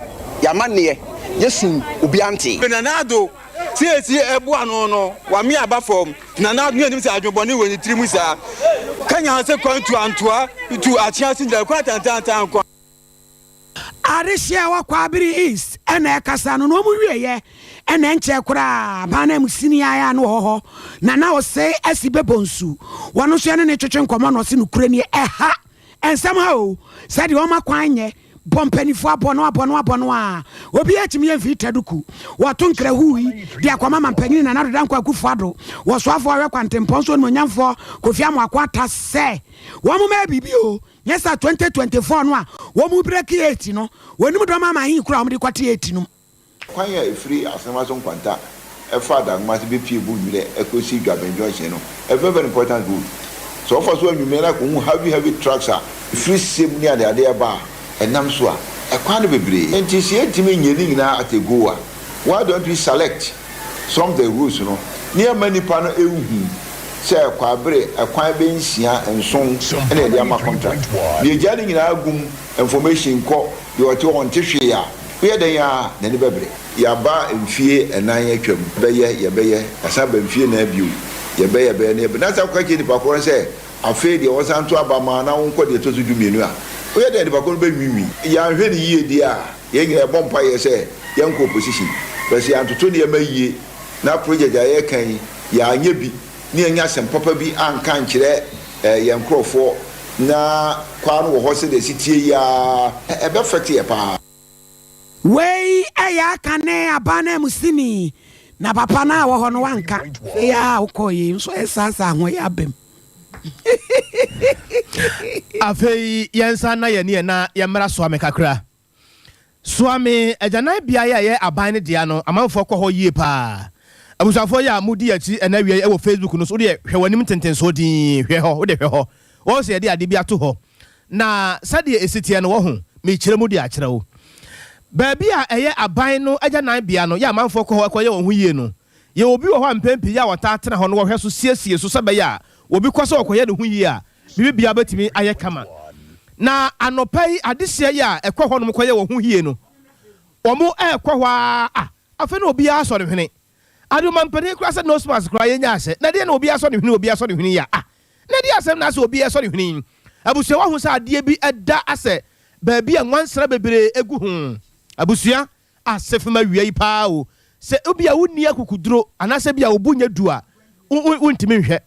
yɛ amanneɛ, yɛ su, obiara ntee. Nana Addo siesie ɛboa no no wame aba fam Nana Addo ne anim sɛ adwenbɔne wɔ ne tiri mu saa Kanya sɛ kwan tu antoa tu akyea so gyina kwan tantantan kwan. Adehyeɛ a ɛwɔ Kwaabere East na ɛkasa no na wɔn wieɛ na ɛnkyɛɛ koraa aban no amusini a na ɔwɔ hɔ Nana Osei Asi Bebonsu wɔn nso yɛne ne twetwe nkɔmmɔ na ɔse nokorɛ nie ɛha nsɛm ha o sɛdeɛ wɔma kwan nyɛ bɔ mpanimfoɔ abɔ no abɔ no abɔ no a obiara tumi yɛ mfiri taduku wɔto nkra hui de akɔma mampanyini Nana Addo Dankwa Akufo Addo wɔsoafoɔ ɔhwɛ kwantempɔn so onimuonyamfoɔ Kofi Amoako Atta sɛ wɔn mma biribi o Nyɛ saa 2024 no a wɔn breki eight no wɔnim dɔm ama ahe kura a wɔn de kɔte eight no mu. Kwan a ɛfiri Asɛmaso Nkwanta fa Adankoma ase bɛpue Bonwire kɔsi Dwaben Junction no yɛ very very important road. Sɛ wofa so anwummerɛ na kɔhu heavy heavy trucks a ɛfiri Sem ne adeade reba a ɛnam so a, ɛkwan no bebree. Nti sɛ yɛntumi nyɛ ne nyinaa at a go a, why don't we select some of the roads no na yɛmma nnipa no nhu sɛ Kwaabere ɛkwan bɛ nsia, nson na yɛde ama contract. Na yɛgyaa ne nyinaa gu mu, information kɔ, deɛ ɔte hɔ ɔnte hwee a, woyɛ dɛn ara n'ani bɛbere. Yɛaba mfie nnan atwam, yɛbɛyɛ, yɛbɛyɛ, yɛasan aba mfie nnan bio, yɛbɛyɛ, yɛbɛyɛ, na yɛbɛ, na san kɔka kyerɛ nipa korɔ no sɛ afei deɛ wɔnsan nto aba ma na wonkɔ deɛ ɛtɔ so dumienu a, woyɛ dɛn a nipa korɔ no bɛnwiinwii. Yɛanhwɛ no yie deɛ a, yɛn nyinaa yɛbɔ mpaeɛ sɛ yɛnkɔ opposition, but sɛ yɛantoto nneɛma yie na project a yɛreka yi yɛanyɛ bi na yɛannya asɛm papa bi anka ankyerɛ yɛn nkorɔfoɔ na kwaa no wɔ hɔ sɛdeɛ ɛsi teɛ yi ara, ɛbɛ affect yɛ paa. Wei yɛ aka ne aban ananmusini. Na papa no a wɔ hɔ no wanka. Afei a wokɔɔ yei nso ɛsaasaa ho yɛ abam. Afei yɛnsan na yɛn ani na yɛmmra Soame kakra. Soame agyanan beaeɛ a ɛyɛ aban no dea no, amanfoɔ kɔ hɔ yie paa. Abusuafoɔ yi a modi yɛn akyi ɛnnɛ awia yi wɔ Facebook no so, wodeɛ hwɛ w'anim ntentensoɔ dinn, hwɛ hɔ, wodeɛ hwɛ hɔ. Wɔhu sɛ yɛde adeɛ bi ato hɔ. Na sɛdeɛ ɛsi teɛ no, wɔho, merekyerɛ mu de akyerɛ wo. Baabi a ɛyɛ aban no agyanan bea no, yɛ amanfoɔ kɔ hɔ kɔyɛ wɔn ho yie no, yɛwɔ obi wɔ hɔ a mpɛn pii yɛ a ɔtaa tena hɔ na wɔhwɛ so siesie so sɛ ɛbɛyɛ a obi kɔ sɛ ɔkɔyɛ ne ho yie a, biribiara bɛtumi ayɛ kama. Na anɔpa yi adehyeɛ yi a ɛkɔ hɔnom kɔyɛ wɔn ho yie no, wɔrekɔ hɔ ara a, afei na obiara asɔ ne hwene. Ade ɔmampanin koraa sɛ nose mask koraa yɛnya ahyɛ, na ɛdeɛn na obiara asɔ ne hwene, obiara asɔ ne hwene yi a, ah, na ɛdeɛn asɛm na asɛ obiara asɔ ne hwene yi? Abusua woahu sɛ adeɛ bi da asɛ baabi a nwansena bebree gu ho? Abusua, Asefem awia yi paa o, sɛ ebia wonni akukuduro anaasɛ ebia wo bo nyɛ du a, wontumi nhwɛ.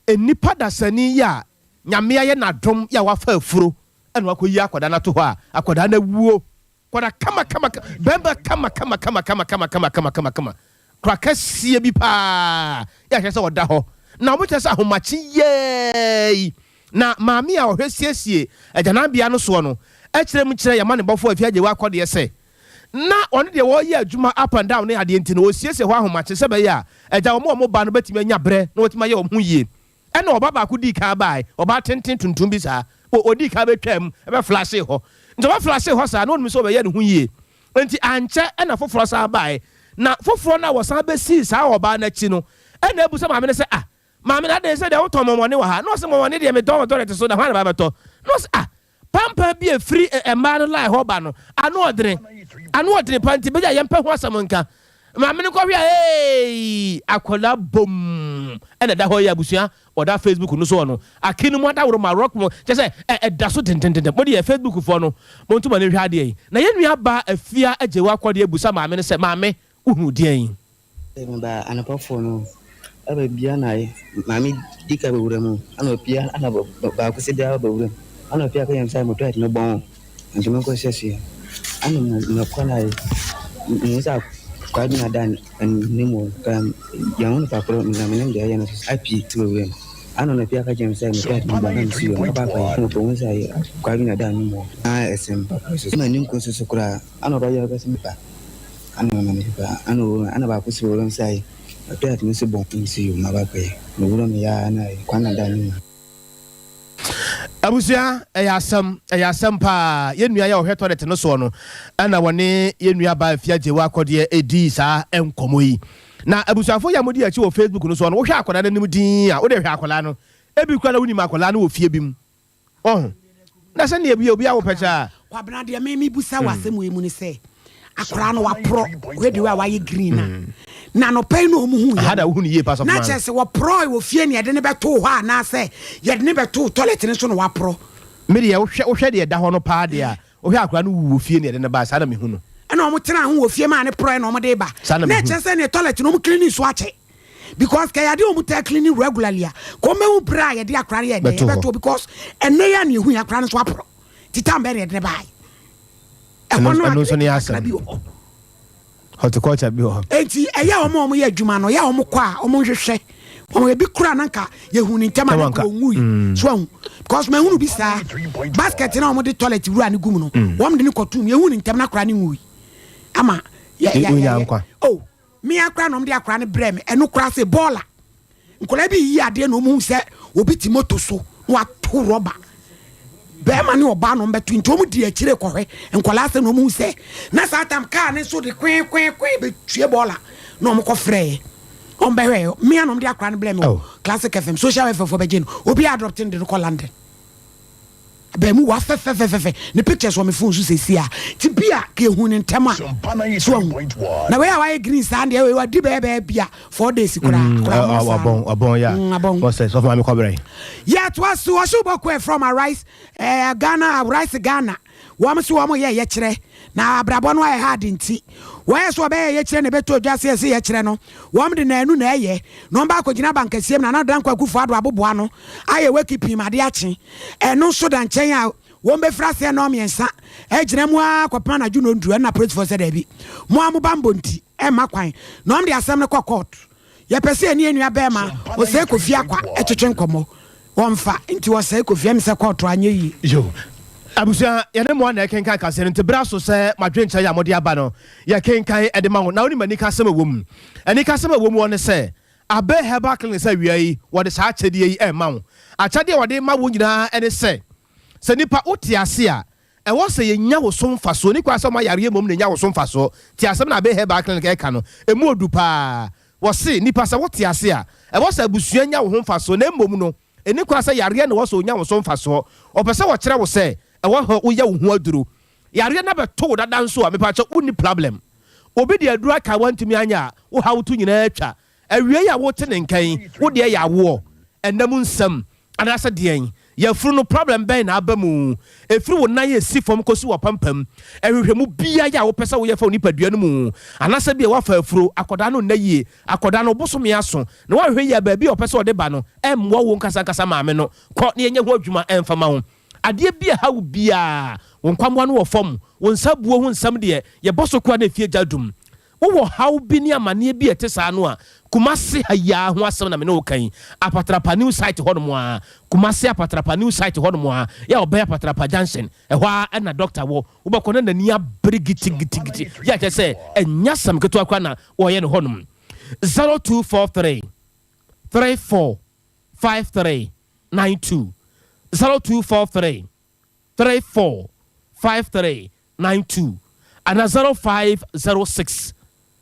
Nnipa dasani yi a Nyame ayɛ no adom yi a wafa afuro na wakɔyi akwadaa no ato hɔ a, akwadaa no awuo. Akwadaa kama kama, bɛrima kama kama kama kama kama kama kama kama kama, kora kɛseɛ bi paa yɛ ahwɛ sɛ ɔda hɔ. Na wɔn kyerɛ sɛ ahomakye yɛɛ yi na maame a ɔhwɛ siesie agyananbea no soɔ no kyerɛ mu kyerɛ yɛn amanebɔfoɔ Afia Agyewaa Kɔdeɛ sɛ, na ɔno deɛ ɔreyɛ adwuma up and down ne adeɛ nti no ɔsiesie hɔ ahomakye sɛ ɛbɛyɛ a agya wɔn a wɔba no bɛtumi anya berɛ na wɔatumi ayɛ wɔn ho yie. Ɛna ɔba baako dii kan baeɛ, ɔbaa tenten tuntum bi saa, ɔdii kan bɛtwaa mu bɛflashee hɔ. Nti ɔbɛflashee hɔ saa na ɔnim sɛ ɔbɛyɛ ne ho yie. Nti ankyɛ ɛna foforɔ san baeɛ. Na foforɔ no a wɔsan bɛsii saa ɔbaa no akyi no ɛna abusa maame no sɛ ah maame no adɛn sɛ deɛ wotɔn mɔmɔne wɔ ha? Na ɔse mɔmɔne deɛ metɔn wɔ toilet so na hwan na bɛbɛtɔ? Na ɔse ah Pampan bi a ɛfiri mmaa no line hɔ ba no, ano ɔdene. Ano ɔdene pa nti bɛgya yɛmpɛ ho asɛm nka. Maame no kɔhwɛ a eeii akwadaa bom ɛna ɛda hɔ yi abusua ɔda Facebook no soɔ no. Ake no mu adaworo ma rock mu kyɛ sɛ ɛda so dendendenden. Mo deɛ Facebook foɔ no monto mo ani nhwɛ adeɛ yi. Na yɛn nua baa Afia Agyewa kɔdeɛ busa maame no sɛ maame wohunu deɛn? Mebaa anɔpa four no, ɛba bia na maame di ka bɛwura mu, ɛna ɔpia ɛna baako sɛ biara bɛwura mu, ɛna ɔpia ka yɛn sɛ mo toilet no bɔn nti mo nkɔ siesie, ɛna mo mɛkɔ na mo sɛ akwadaa bi na da ne mu ka yɛn ho nipa koro na menim deɛ ɛyɛ no so apue ti bɛwura mu, ɛna ɔpia ka kyerɛ me sɛ mo toilet no bɔn na mesi yɛ ɔba akɔyɛ ɛna ɔpɛ hu sɛ akwadaa bi na da ne mu na ɛsɛm papa so ma ne nko soso koraa. Ana ɔba yɛ ɔbɛsɛ nipa ana ɔma me nipa ana owura ana baako si owura nsa yi ɔtɔ atumi si bɔn nsi yi ma baako yɛ na owura mi ya ana yi kwan na da ne mu. Abusua ɛyɛ asɛm ɛyɛ asɛm paa yɛn nua yɛ ɔhwɛ toilet no soɔ no ɛna wɔne yɛn nua baa Afia Gyewa akɔdeɛ ɛdii saa nkɔmɔ yi na abusuafoɔ yi a modi akyi wɔ Facebook no soɔ no wohwɛ akwadaa no anim dinn a wode hwɛ akwadaa no ebi koraa na wonim akwadaa no wɔ fie bi mu Wahu? Na sɛnea ebia obi awo pɛkyɛ a. Kwabena deɛ me me busa wɔ asɛm wei mu ne sɛ akwaraa no waporɔ hwɛ de wei a wayɛ green a na anɔpa yi na wɔn hu yɛ no na kyerɛ sɛ wɔporɔe wɔ fie na yɛde ne bɛtoo hɔ anaasɛ yɛde ne bɛtoo toilet no so na waporɔ. Me deɛ wohwɛ wohwɛ deɛ ɛda hɔ no paa deɛ a wohwɛ akwaraa no wu wɔ fie na yɛde no bae saa na mehu no. Ɛna wɔn tenaa ho wɔ fie maa ne porɔe na wɔn de ba Saa na na mehu. ɛkyerɛ sɛ ne toilet no wɔn cleaning so akyɛ. Because kɛ yɛade wɔn taa cleaning regularly a kɔ wɔn bɛhu bere a yɛde akora no yɛ dɛ Bɛto hɔ. yɛbɛto because ɛnɛ yɛ a na ehu yɛ akora no nso aporɔ ti tam bɛn na yɛde ne baae Ɛno ɛhɔ no ɛno nso adwene ne kakra asɛm. bi wɔ hɔ Horticulture bi wɔ hɔ. enti ɛyɛ a wɔn a wɔyɛ adwuma no ɛyɛ a wɔn kɔ a wɔn nhwehwɛ wɔn ebi kura na nka yɛhu ne ntɛm a Tɛm na nka anka. wɔn nwui so ahu because mahunu bi saa basket na wɔn de toilet wura ne gu mu no wɔn de ne kɔtum yɛhu ne ntɛm na akora ne nwui ama yɛ yɛ Wonya yɛ nkwa. oh Me ara koraa na wɔde akwadaa no brɛɛ me. Ɛno koraa sɛ bɔɔla. Nkwadaa bi reyi adeɛ na wɔhu sɛ obi te moto so na wato rɔba. Bɛrima ne ɔbaa na wɔbɛto nti wɔn di akyire kɔhwɛ nkwadaa sɛ na wɔhu sɛ na saa tam kaa ne nso de kwee bɛtue bɔɔla na wɔn kɔ frɛɛ wɔn bɛhwɛ me ara na wɔde akwadaa no brɛɛ me wɔ Oh. Classic FM social welfare foɔ bɛgye no obi adrɔpte no de no kɔ London. Abaamuwa fɛfɛfɛfɛfɛ ne pictures wɔ me phone so seesei a ti bi a ka ehu ne ntɛm a so ahu na wei a wayɛ green saa deɛ wei wadi bɛyɛ bɛyɛ bia four days koraa mm, koraa mo saa abɔn abɔn ya mm, abɔn wɔsɛ sɔfo maame kɔbrɛ yɛ to so wɔhyɛ bɔkɔ from arise eh, Ghana arise Ghana wɔn so wɔn yɛ yɛkyerɛ na abrabɔ no ayɛ hard nti wɔyɛ so wɔbɛyɛ yɛkyerɛ na ɛbɛtɔ odwa se ɛsɛ yɛkyerɛ no wɔn de naanu na ɛyɛ na wɔn ba akɔgyina abankɛseɛ mu na Nana Dankwa Akufo Addo aboboa no ayɛ waki pim ade akye ɛno nso da nkyɛn a. Wɔn bɛfiri aseɛ nnɔnmiɛnsa agyina mu ara kɔpem anadwo nnɔndu. Ɛnna apolisifoɔ sɛ, Daabi, mo ara mo bammɔ nti, ɛmma kwan. Na wɔde asɛm no kɔ kɔɔto. Yɛpɛ sɛ yɛne yɛn nua barima Osei Kofi Akwa twetwe nkɔmmɔ. Wɔmfa, nti Osei Kofi, ɛm sɛ kɔɔto anyɛ yie. Yo. Abusua, yɛne mo ara na ɛrekenkan kaseɛ no, nti berɛ aso sɛ mo adwenkyerɛ yi a mode aba no, yɛkenkan de ma wo. Na wonim anikasɛm a ɛwɔ mu? Anikasɛm a ɛwɔ mu hɔ ne sɛ, Abbey Herbal Clinic sɛ awia yi wɔde saa akyɛdeɛ yi rema wo. Akyɛdeɛ a wɔde rema wo nyinaa ne sɛ, sɛ nipa wote ase a, ɛwɔ sɛ yɛnya wo so mfasoɔ. Ɛnni kwan sɛ wɔma yareɛ mmom na ɛnya wo so mfasoɔ. Tie asɛm no a Abbey Herbal Clinic reka no, ɛmu ɔdu paa. Wɔse, nipa sɛ wote ase a, ɛwɔ sɛ abusua nya wo ho mfasoɔ na mmom no, ɛnni kwan sɛ yareɛ na ɛwɔ sɛ ɔnya wo so mfasoɔ. Wɔpɛ sɛ wɔkyerɛ wo sɛ, ɛwɔ hɔ woyɛ wo ho aduro. Yareɛ no abɛto wo dada nso a, mepakyɛw wonni problem. Obi de aduro aka a wantumi anyɛ a, wo haw to nyinaa atwa. Awiei a wote ne nka yi, wo deɛ yɛ awoɔ, ɛnna mu nsɛm, anaasɛ deɛn? Yafunu no, problem bɛn na aba mu? Ɛfiri wo nan a ɛsi fam kɔsi w'apampam, nhwehwɛmu biara a wopɛ sɛ woyɛ fa wo nipadua no mu, anaasɛ ebia woafa afuro, akwadaa no nna yie, akwadaa no bosome aso, na woanhwɛ yie a baabi a ɔpɛ sɛ ɔde ba no, ɛmmoa wo ankasa ankasa maame no. Kɔ na yɛnyɛ ho adwuma mfa ma wo. Adeɛ bi a ɛha wo biara, wo nkwammoa no wɔ fam, wo nsa buo ho nsɛm deɛ, yɛbɔ so koraa na efie gya dum. Wowɔ haw bi ne amaneɛ bi a ɛte saa no a, Kumasi ha yi ara ho asɛm na me ne wo ka yi, Apatrapa New Site hɔnom ara, Kumasi Apatrapa New Site hɔnom ara, yɛ a ɔbɛn Apatrapa Junction, ɛhɔ ara na dɔkta wɔ. Wobɛkɔ na n'ani abere gitigitigiti, yɛ a kyerɛ sɛ ɛnyɛ asɛm ketewa koraa na wɔreyɛ no hɔnom. 0243 34 53 92 0243 34 53 92 anaa 0506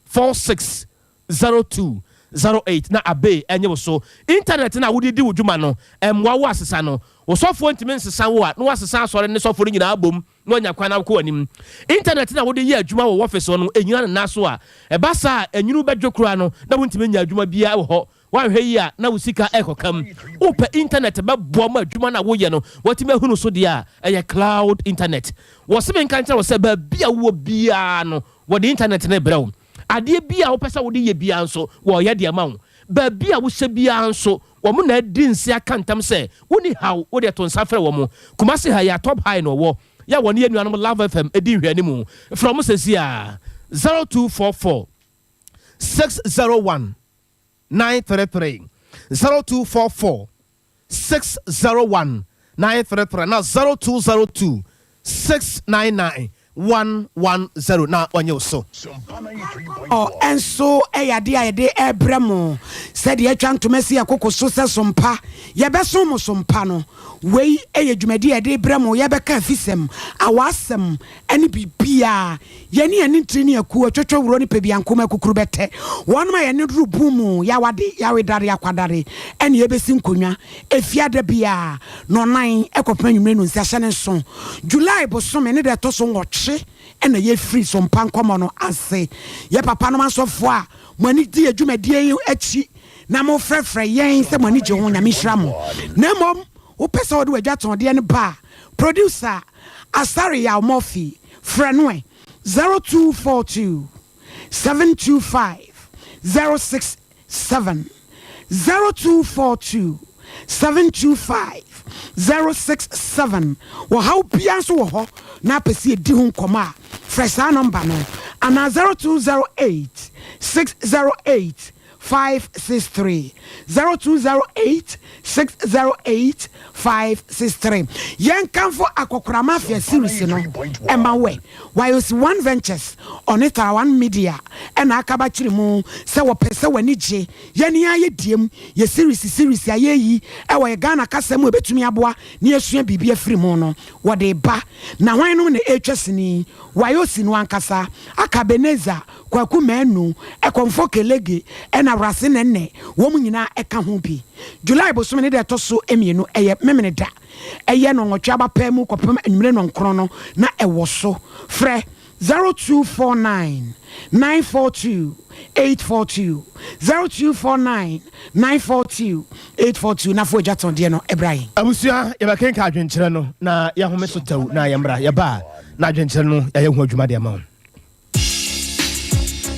46 02 08 na Abey ɛnye wo so. Internet no a wode di wo dwuma no ɛmmoa wo asesa no. Wo sɔfoɔ ntumi nsesa wo a na wasesa asɔre ne sɔfoɔ no nyinaa abom na wanya kwan akɔ w'anim. Internet no a wode yɛ adwuma wɔ w'ɔfese hɔ no ɛnyina ne nan so a ɛba saa a ɛnwunu bɛdwo koraa no na wontumi nyɛ adwuma biara wɔ hɔ. Woanhwɛ yie a na wo sika rekɔka mu. Wopɛ intanɛt bɛboa ma adwuma no a woyɛ no woatumi ahunu so deɛ a, ɛyɛ cloud internet. Wɔse menka nkyerɛ wo sɛ baabi a wowɔ biara no wɔde intanɛt no rebrɛ wo. Adeɛ biara a wopɛ sɛ wode yɛ biara nso wɔreyɛ de ama wo. Baabi a wohyɛ biara nso wɔn na adi nse aka ntam sɛ wonni haw, wodeɛ to nsa frɛ wɔn. Kumasi ha yi a Top High na ɔwɔ, yɛ a wɔne yɛn nuanom Love FM di nhwɛanimu. Frɛ wɔn seesei ara, 0244 601 933 0244 601 933 na 0202 699 110 na wɔnyɛ wo so. Ɔ nso yɛ adeɛ a yɛde rebrɛ mo sɛdeɛ atwa ntoma si yɛn koko so sɛ sompa yɛbɛsom mo sompa no. Wei yɛ dwumadie a yɛde rebrɛ mo, yɛbɛka afisɛm, awaasɛm ne biribiara. Yɛne yɛn ntiri ne akuo, twotwo wuro ne pebiankom akukuru bɛtɛ. Wɔnom a yɛne duru bun mu, yawade, yawedare, akwadare, ɛne yɛbɛsi nkonnwa. Efiada biara, nnɔnnan kɔpem anwummere nnonsia hyɛ ne nso. July bosome ne da ɛtɔ so nwɔtwe na yɛfiri Sompa Nkɔmmɔ no ase. Yɛ papanom asɔfoɔ a mo ani gye yɛ dwumadie yi akyi na mofrɛfrɛ yɛn sɛ mo ani gye ho, Nyame nhyira mo. Na mmom wopɛ sɛ wode w'adwatɔndeɛ no ba a, producer Asare Yaw Murphy, frɛ no ɛ, 0242 725 067, 0242 725 067. Ɔhaw biara nso wɔ hɔ na apɛ sɛ yɛdi ho nkɔmmɔ a, frɛ saa nɔmba no anaa 0208 608 563 0208 608 563 Yɛnkamfo Akɔkora Mafia series no ma wo ɛ. Wayos One Ventures ɔne Tarawan Media na aka abakyere mu sɛ wɔpɛ sɛ w'ani gye yɛne ara yɛ diem yɛ series series a yɛreyi wɔ yɛ Ghana kasa mu a ɛbɛtumi aboa na yɛasua biribi afiri mu no wɔde reba. Na hwan nom na ɛretwa sini? Wayosi no ankasa, aka Ebenezer Kwaku Manu, Ɛkɔmfo Kelege ɛna Wrase Nɛnɛ wɔn nyinaa ɛka ho bi. July bosome ne da ɛtɔ so mmienu ɛyɛ Memeneda. Ɛyɛ nnɔnwɔtwe aba paa mu kɔpem anwummere nnɔnkron no na ɛwɔ so. Frɛ 0249 942 842, 0249 942 842 na fa w'adwatɔndeɛ no bra yɛn. Abusua, yɛbɛkenkan adwenkyerɛ no na yɛahome so tɛw na yɛmmra. Yɛba a, na adwenkyerɛ no yɛayɛ ho adwuma de ama wo.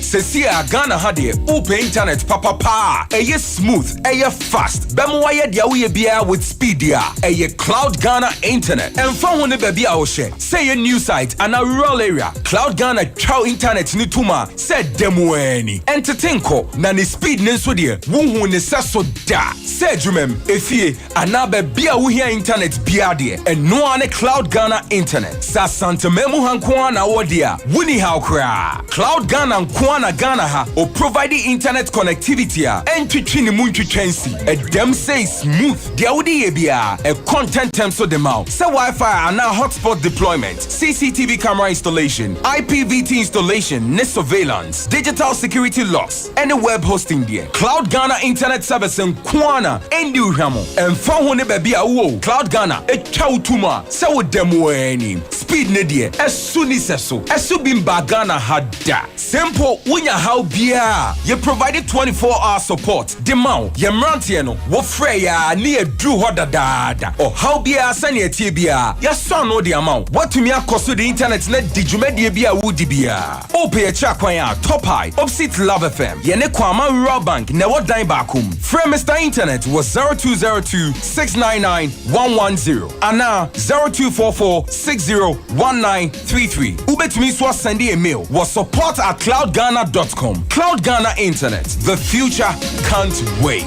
Sesie a Ghana ha deɛ wopɛ internet papa paa a ɛyɛ smooth, ɛyɛ fast, bɛma wayɛ deɛ woyɛ biara with speed a, ɛyɛ Cloud Ghana Internet. Ɛmfa ho ne baabi a wohyɛ, sɛ ɛyɛ new site anaa rural area, Cloud Ghana twa wo internet no tom a sɛ da mu ara ni. Ɛntete nkɔ, na ne speed no nso deɛ wonhuu ne sɛso da. Sɛ adwumam, efie, anaa baabi a wohia internet biara deɛ, ɛno ara ne Cloud Ghana Internet. Sɛ Asanteman mu ha nko ara na wowɔ deɛ a, wonni haw koraa. Cloud Ghana nko ara na Ghana ha ɔprovide internet connectivity a ɛntwetwe ne mu ntwitwa nsi. Ɛdam sei smooth. Deɛ wode yɛ biara, ɛkɔ ntɛntɛm so de ma wo. Sɛ Wi-Fi anaa hotspot deployment, CCTV camera installation, IPVT installation ne surveillance, digital security locks, ne web hosting deɛ, Cloud Ghana Internet Service nko ara na ɛndi wo hwammɔ. Ɛmfa ho ne baabi a wowɔ o, Cloud Ghana twa wo tom a sɛ woda mu ara ni. Speed no deɛ, ɛso nni sɛso. Ɛso bi mbaa Ghana ha da. Sɛ mpo wonya haw biara a, yɛ provide 24 hour support de ma wo. Yɛn mmeranteɛ no, wofrɛ yɛn a ne yɛaduru hɔ dadaada. Ɔhaw biara sɛnea ɛteɛ biara, yɛasɔ ano de ama wo. Woatumi akɔ so de internet no adi dwumadie bi a woredi biara. Wopɛ yɛn kyerɛ kwan a, Top High, opposite Love FM, yɛne Kwama Rural Bank na ɛwɔ dan baako mu. Frɛ Mister Internet wɔ 0202 699 110 anaa 0244 60 1933. Wobɛtumi nso asɛnde yɛn mail wɔ support at cloudghana dot com. Cloud Ghana Internet, the future can't wait.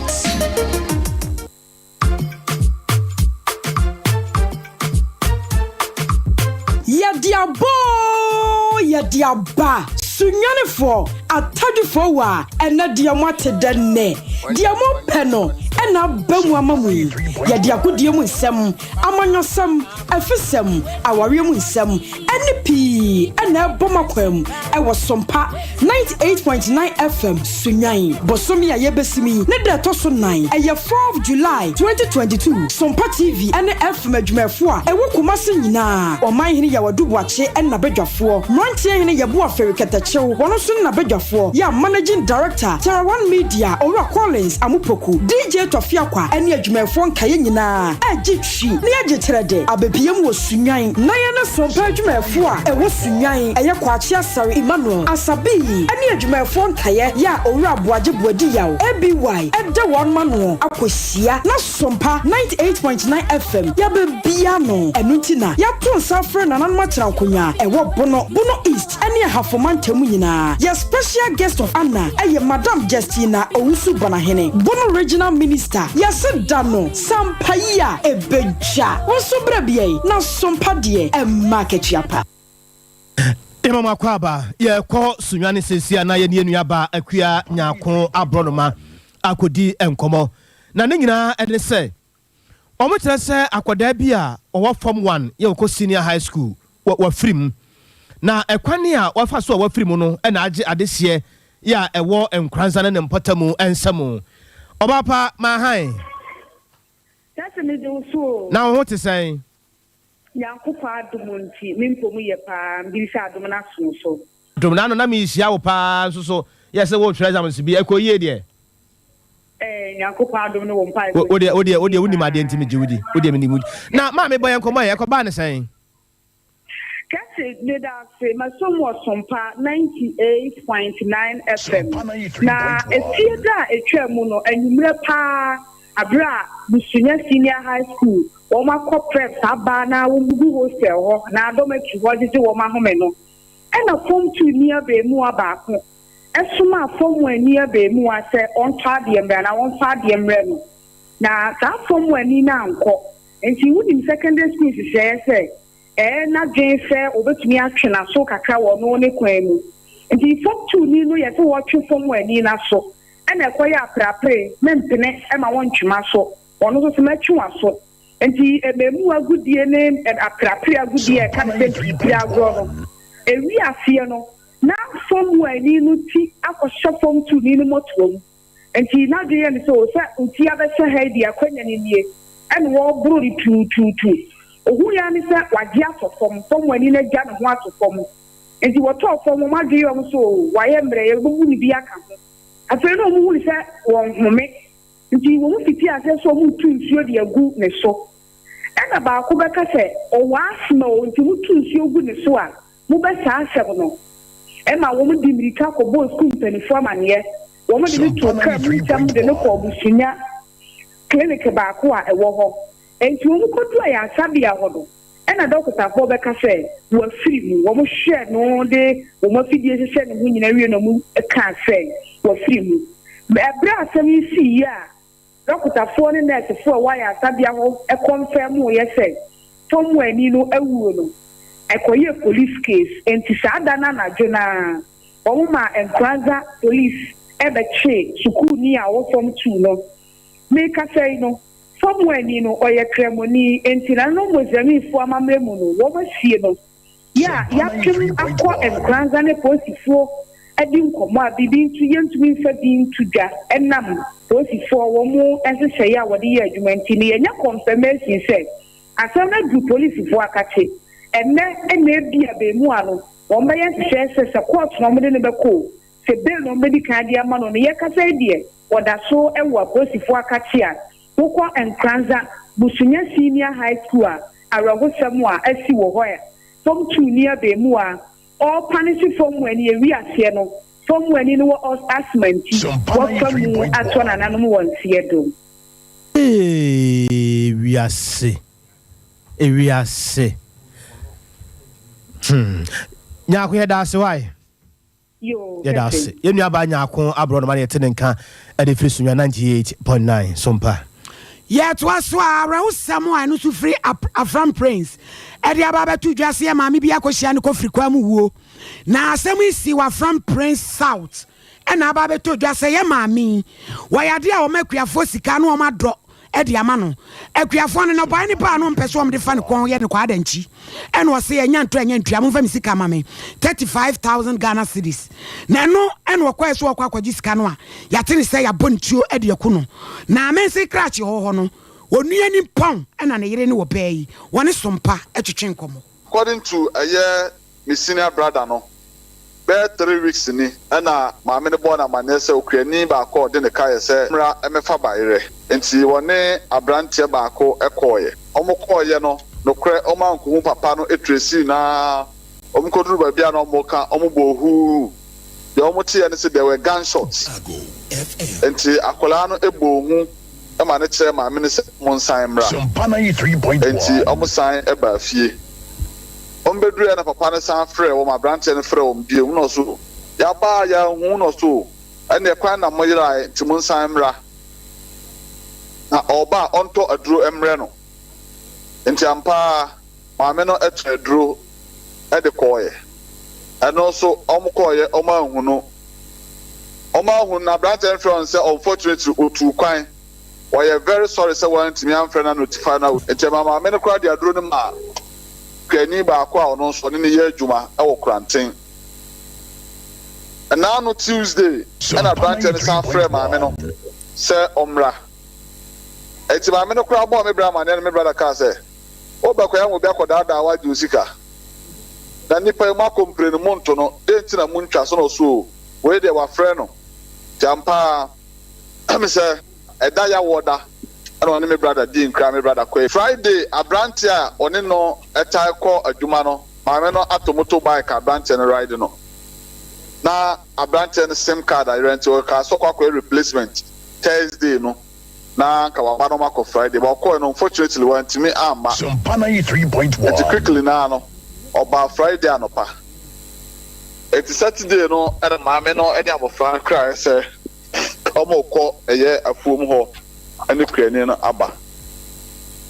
Yɛde aba oo, yɛde aba. Sunyanifoɔ, Atadwifoɔ wa, ɛnɛ deɛ moate dɛ nnɛ. Deɛ mopɛ no na aba mu ama mo yi. Yɛde agodie mu nsɛm, amanyɔsɛm, afisɛm, awareɛ mu nsɛm, ne pii na ɛbɔ mo akwan mu wɔ Sompa 98.9 FM Sunyani. Bosome a yɛbɛsim yi ne da ɛtɔ so nan, ɛyɛ fourth July 2022, Sompa TV ne FM adwumayɛfoɔ a ɛwɔ Kumasi nyinaa, Ɔmanhene Yaw Adu Boakye ne n'abadwafoɔ, Mmeranteɛ Hene Yeboah Ferry Kɛtɛkyew, wɔn nso ne n'abadwafoɔ, yɛ a Managing Director, Terra One Media, Owura Collins Amupoku, DJ Tɔfi Akwa ne adwumayɛfoɔ nkaeɛ nyinaa regye Twi ne agye kyerɛ de abɛpue mu wɔ Sunyani na yɛne Sompa adwumayɛfoɔ a ɛwɔ Sunyani, ɛyɛ Kwakye Asare Emmanuel, Asabii, ne adwumayɛfoɔ nkaeɛ yɛ a Owura Aboagye Boadi Yaw, ABY, da wɔn ano akɔhyia na Sompa 98.9 FM yɛabɛbue ano. Ɛno nti na yɛato nsa afrɛ Nananom Aterankonwa a ɛwɔ Bono, Bono East ne Ahafo mantam nyinaa. Yɛ Special Guest of Honour yɛ Madam Justina Owusu Banahene, Bono Regional Minister. Yɛse da no. Sampa yi a ebedwa wo nso berɛ bea yi na sompa deɛ ɛmma akatua pa. Yɛma mo akwaaba, yɛrekɔ Sunyani seesei a na yɛne yɛn nuabaa Akua Nyarko Aborɔnoma akɔdi nkɔmmɔ. Na ne nyinaa ne sɛ, wɔkyerɛ sɛ akwadaa bi a ɔwɔ Form One yɛ ɔkɔ Senior High School, wafiri mu. Na ɛkwan a wafa so a wafiri mu no na agye adehyeɛ yɛ a ɛwɔ Nkoranza ne ne mpɔtamu nsa mu. Ɔbaa pa, Maahan. Tase me gye wo so o. Na wo ho te sɛn? Nyankopɔn adom nti me mpɔ mu yɛ paa mbiri sɛ adom no aso wo so. Dom na ano na merehyia wo paa nso so yɛ sɛ woretwerɛ exams bi ɛkɔ yie deɛ? Ɛɛ Nyankopɔn adom ne wo mpaebɔ Wo deɛ wo deɛ wo deɛ wonim adeɛ nti megye wo di wo deɛ menim wo di na maame bɔ yɛn nkɔmmɔ ɛ ɛkɔbaa ne sɛn? Kɛse, meda ase. Masom wɔ Sompa 98.9 FM. Na efie da a etwaa mu no, anwummerɛ paa, bere a Busunya Senior High School wɔn akɔ prep saa baa na wɔgugu hostel hɔ na dormitory hɔ gyegye wɔn ahome no, ɛna Form 2 ni abaamua baako somaa Form 1 ni abaamua sɛ ɔntɔ adeɛ mmrɛ anaa ɔmfa adeɛ mmrɛ no. Na saa Form 1 ni no ankɔ. Enti wonim secondary school nhyehyɛeɛ sɛ ɛyɛ n'adwene sɛ ɔbɛtumi atwe n'aso kakra wɔ ɔno ne kwan mu. Nti fam tuuni no yɛ sɛ wɔtwe fam ani no aso ɛna ɛkɔyɛ apreapre, mempene ma wontwe m'aso, ɔno nso sɛ mɛtwe w'aso. Nti mmamu agodie ne apreapre agodie a ɛka ne sɛ mpiripiri agorɔ no, ɛwi aseɛ no na fam ani no ti akɔhyɛ fam tuuni no mmɔtoam. Enti n'adwene yɛ no sɛ, 'O, sɛ wo ti abɛhyɛ ha yi deɛ, akwannya no nie. Ɛnna wɔreboro no tuutuutu. Ohui ara ne sɛ wagye atɔ fam, fam ani no agya ne ho ato fam. Enti wɔtɔɔ fam, wɔn adwene yɛɛ wɔn sɛ, 'O, wayɛ mmerɛ, yɛbɛbu no bi aka ho. Afei na wɔhunu sɛ wɔnhome, enti wɔfitii aseɛ sɛ wɔretu nsuo de agu ne so. Ɛnna baako bɛka sɛ, 'Ɔwɔ asthma o, enti motu nsuo gu ne so a, mobɛsaa asɛm no. Ɛma wɔde mmirika kɔbɔɔ sukuu mpanimfoɔ amaneɛ. Wɔde no too kaa mu ntɛm de no kɔɔ Busunya klinik baako a ɛwɔ hɔ. Enti wɔkɔduu ayaresabea hɔ no, ɛnna dɔkotafoɔ bɛka sɛ wafiri mu. Wɔhwɛɛ no de wɔn afidie hyehyɛɛ ne ho nyinaa wiei na wɔkaa sɛ wafiri mu. Berɛ a asɛm yi siiɛ a dɔkotafoɔ ne nɛɛsefoɔ a ɛwɔ ayaresabea hɔ kɔnfɛɛmoeɛ sɛ Fɔmmuani no awuo no, ɛkɔyɛɛ police case. Enti saa da no anadwo no ara, wɔmaa Nkoranza Police bɛkyee sukuuni a ɔwɔ Fɔm Tuu no. Merekasa yi no, Fɔmmuani no, ɔyɛ Kramoni, enti nananom Mozambiquefoɔ amammerɛ mu no, wɔasie no. Yɛ a yɛapem akɔ Nkoranza ne polisifoɔ adi nkɔmmɔ a biribi nto yɛntumi mfa bi nto dwa ɛnam polisifoɔ wɔn nhyehyɛeɛ a wɔde yɛ adwuma nti no yɛnya confirmation sɛ asɛm no aduru polisifoɔ akakye ɛnnɛ na ebia abaamua no wɔn bɛyɛ nhyehyɛeɛ sɛ sɛ court na wɔde no bɛkɔ o sɛ bail na wɔbɛdi kan de ama no no yɛkasa yi deɛ wɔda so wɔ apolisifoɔ akakye a Wokɔ Nkoranza, Busunya Senior High School a, awerɛhosɛm a asi wɔ hɔ ɛ, fam tuuni abaamua a ɔrepanehye fam ani awi aseɛ no, fam ani no wɔ asthma nti wafa mu atɔ nananom wɔ nseɛ do. Eeii wiase ewiase hmm Nyarko yɛda ase wai. Yoo, Yɛda kɛse. ase. Yɛn nuabaa Nyarko Aborɔnoma na yɛte ne nka de firi Sunyani 98.9 so mpa. Yɛtoa so a, awerɛhosɛm a ɛno nso firi Afram Plains de aba abɛto dwa sɛ yɛn maame bi akɔhyia no kɔfiri kwan mu wuo. Na asɛm yi sii wɔ Afram Plains South na aba abɛtɔ dwa sɛ yɛn maame yi, wɔyɛ adeɛ a wɔma akuafoɔ sika na wɔadɔ de ama no. Akuafoɔ no, nnɔbaeɛ no baa no ɔmpɛ sɛ wɔde fa ne kɔn yɛ no kwaadankyi. Ɛna ɔse ɛnya ntɔ ɛnya ntua, momfa me sika ma me, 35,000 Ghana cedis. Na ɛno ɛna ɔkɔɛ sɛ ɔkɔ akɔgye sika no a, yɛate ne sɛ yɛabɔ ne tuo de aku no. Na Amense Krakye hɔ hɔ no, onua nimpɔn ɛna ne yere ne ɔbaa yi, wɔne Sompa twetwe nkɔmmɔ. According to ɛyɛ me senior brother no, bɛyɛ three weeks ni na maame no bɔɔ no amanneɛ sɛ okuani baako a ɔde ne ka yɛ sɛ mmra mmɛfa bayerɛ. Nti wɔne abranteɛ baako kɔeɛ. Wɔkɔeɛ no, nokorɛ wɔankohu papa no tracii no ara. Wɔkɔduruu baabi a na wɔreka, wɔbɔɔ huu. Deɛ wɔteeɛ ne sɛ there were gunshots. Nti akwadaa no bɔɔ hu ma no kyerɛɛ maame no sɛ wɔnsan mmra. Nti wɔsan baa fie. Wɔbɛduruiɛ na papa no san frɛɛ wɔn, aberanteɛ no frɛɛ wɔn bio, na ɔse, Yɛaba a yɛanhu wo, na ɔse, O, ɛnneɛ kwan na moyeraeɛ, nti monsan mmra. Na ɔreba a ɔntɔ aduro mmrɛ no. Nti ampa ara maame no tɔɔ aduro de kɔeɛ. Ɛno nso wɔkɔeɛ wɔanhu no. Wɔanhu no na aberanteɛ no frɛɛ wɔn sɛ unfortunately ɔtuu kwan. Wɔyɛ very sorry sɛ wɔantumi amfrɛ no anotify no nti ɛmaa maame no koraa de aduro no maa kuani baako a ɔno nso ɔne no yɛ adwuma wɔ Koranten. Nnaano Tuesday ɛna aberanteɛ no san frɛɛ maame no sɛ ɔmmra. Nti maame no koraa bɔɔ me bra amaneɛ no me brada kaa sɛ wobɛkɔɛ ama obi akɔdaadaa wo agye wo sika. Na nnipa yi moakɔ mprenu monto no dɛn nti na montwa so na ɔso oo wei deɛ wafrɛ no. Nti ampa ara Ɛme sɛ ɛda yawoɔ da ɛna ɔne me brada dii nkra me brada kɔe Friday abranteɛ a ɔne no tae kɔ adwuma no maame no atɔ motor bike a abranteɛ no ride no na abranteɛ no sim card ayera nti ɔkaa sɛ ɔkɔ akɔyɛ replacement Thursday no na nka waba na ɔmakɔ Friday but ɔkɔɛ no unfortunately wantumi amma nti quickly naa no ɔbaa Friday anɔpa nti Saturday no ɛna maame no ɛne abɔfra no kraeɛ sɛ wɔrekɔ ɛyɛ afuom hɔ ne kuani no aba.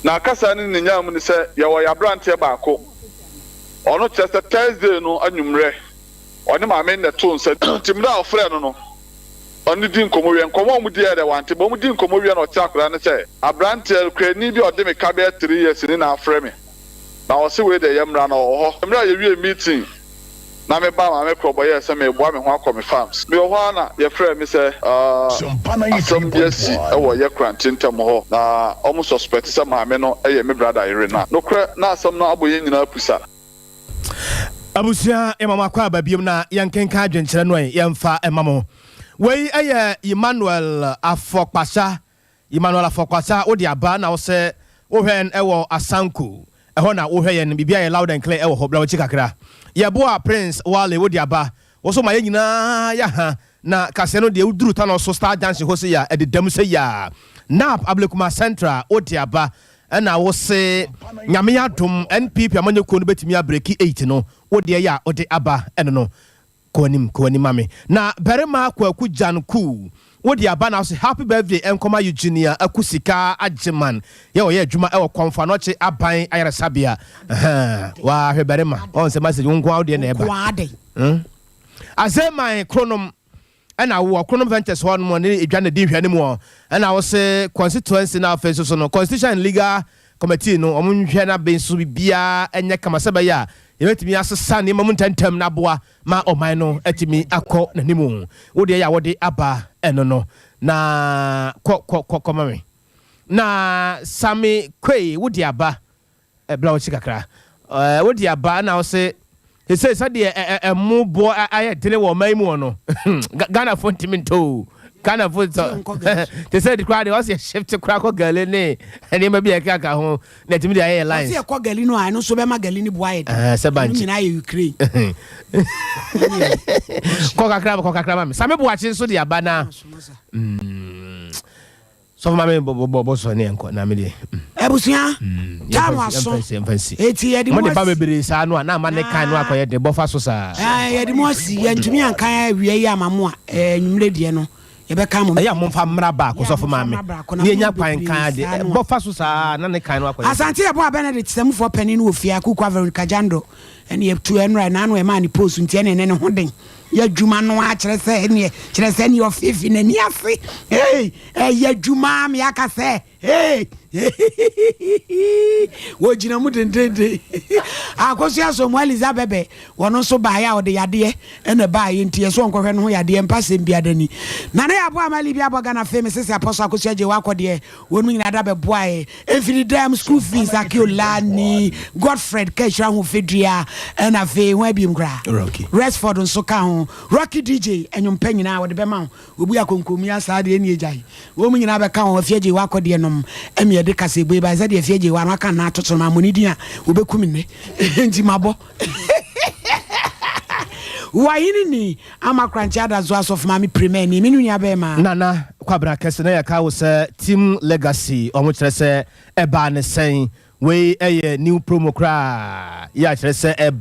Na kasa no ne nyaa mu ne sɛ yɛwɔ yɛn aberanteɛ baako, ɔno kyerɛ sɛ Thursday no anwummerɛ ɔne maame no na ɛtoo nsa nti mmerɛ a ɔfrɛɛ no no ɔne no di nkɔmmɔ wie, nkɔmmɔ a wɔdiiɛ deɛ wante but wɔdii nkɔmmɔ wie na ɔkyerɛ akwadaa no sɛ aberanteɛ kuani bi a ɔde me ka bɛyɛ three years ni na afrɛ me na ɔse wei deɛ yɛmmra na ɔwɔ hɔ. Mmerɛ a yɛwiee meeting na me baa maame korɔ bɔyɛɛ sɛ mereboa me ho akɔ me farms. Mewɔ hɔ ara na yɛfrɛɛ me sɛ asɛm bi asi wɔ yɛ Krante ntam hɔ na wɔn suspect sɛ maame no yɛ me brother yere na nokorɛ na asɛm no abɔ yɛn nyinaa pusa. Abusua yɛma mo akwaaba biom na yɛnkenkan adwenkyerɛ no ɛ yɛmfa mma mo. Wei yɛ Emmanuel Afɔkpasa Emmanuel Afɔkwasa wode aba na wosɛ wohwɛ yɛn wɔ Asanko ɛhɔ na wohwɛ yɛn biribiara yɛ loud and clear ɛwɔ hɔ bra wakyi kakra Yɛboa Prince Wale wode aba. Wo so ma yɛn nyinaa yɛ ha na kaseɛ no deɛ woduru Tano so Star Junction hɔ sei a ɛdeda mu sei a Nap Ablekuma Central wode aba ɛna wo se Nyame adom NPP amanyɔkuo no bɛtumi abreki 8 no wo deɛ yɛ a wode aba ɛno no Kɔ anim kɔ anim ma me. Na barima Kwaku Gyan Kuu wo de aba na wo se happy birthday nkɔma Eugenia Aku Sika Agyeman yɛ ɔyɛ adwuma ɛwɔ Kɔmfo Anɔkye Aban Ayaresabea ahaa waa hwɛ barima ɔn sɛ message wo nkoa wo deɛ na ɛba hmm Azeman Kronom ɛna wowɔ Kronom Ventures hɔ nom ne edwa na di nhwɛanim wɔ ɛna wo se constituency na afei nso so no Constitution and Legal Committee no wɔn nhwɛ na afei nso biribiara nyɛ kama sɛ ɛbɛyɛ a yɛbɛtumi asesa nneɛma mu ntɛmntɛm na aboa ma ɔman no atumi akɔ n'anim. Wo deɛ yɛ a wode aba ɛno no na kɔ kɔ kɔ kɔma me. Na Sammy Quay wo de aba Bla wo kyi kakra. Wo de aba na wo se sesei sɛdeɛ ɛmo boɔ ayɛ dene wɔ ɔman yi mu hɔ no Ghanafoɔ ntumi ntɔ o. Ghanafoɔ ntɔ. Te sɛ koraa deɛ ɔse shift koraa kɔ gale ne nneɛma bi a ɛkeka ho na ɛtumi de ayɛ yɛ lines. Ɔse ɛkɔ gale no a ɛno nso bɛma gale no bo ayɛ den. Sɛ bankye. Ɛno nyinaa yɛ Ukraine. Kɔ kakra kɔ kakra ma me. Same Boakye nso de aba na. Sɔfo ma me bɔ bɔ bɔ sɔ ne nkɔ na me de. Abusua time aso eti yɛde mu asi. Mo de ba bebree saa no a na ama ne kan no akɔyɛ den bɔfa so saa. Ɛɛ yɛde mu asi yɛntumi ankan awia yi ama mo a ɛɛ nwumire deɛ no yɛbɛka mo. Ɛyɛ a momfa mmra baako sɔfo maame ne yɛnya kwan kan ade bɔfa so saa na ne kan no akɔyɛ den. Asante Yeboah Benedict sɛmufoɔ panin no wɔ fie Akuku Veronica Jando ɛne yɛtu ɛnora ɛnaano ɛmaa ne post nti ɛne ɛnɛ ne ho den. Yɛ adwuma no ara kyerɛ sɛ ɛneɛ kyerɛ sɛ neɛ ɔfeefe n'ani ase hey ɛyɛ adwuma me aka sɛ hey wɔgyina mu dendenden Akosua Somo Eliza Bɛbɛ wɔn nso baeɛ a ɔde yadeɛ ɛna baeɛ nti ɛso ɔnkɔhwɛ no ho yadeɛ mpa sɛm bi adani na ne yɛaboa ama Libya abɔ Ghana fame sese Apɔsɔ Akosua gye wakɔ deɛ Wɔnom nyinaa da bɛboaɛ. Mfiri dɛm, school fees, Akiolani, Godfred ka ahyira ho fedua, ɛna afei hwan biom koraa? Rocky. Resford nso ka ho. Rocky DJ, ɛnwom pa nyinaa wɔde bɛma wo. Obi akonkomi asaa deɛ ɛnni agyae. Wɔn nyinaa bɛka ho. Afie Agyei wakɔ deɛ nom ɛmi ɛde kaseɛbue bae sɛdeɛ Afie Agyei wa no aka nna ato so no mammɔ ne din a wɔbɛku me nnɛ. Nti mabɔ. Wahene ni ama Korankye Adazoa Asɔfo Maame Prima ni me nua bɛɛma. Nana Kwabena Kɛse na yɛka wo sɛ Team Legacy ɔmo kyerɛ sɛ ɛbaa ne sɛn? Wei ɛyɛ new promo koraa yɛ a kyerɛ sɛ ɛba.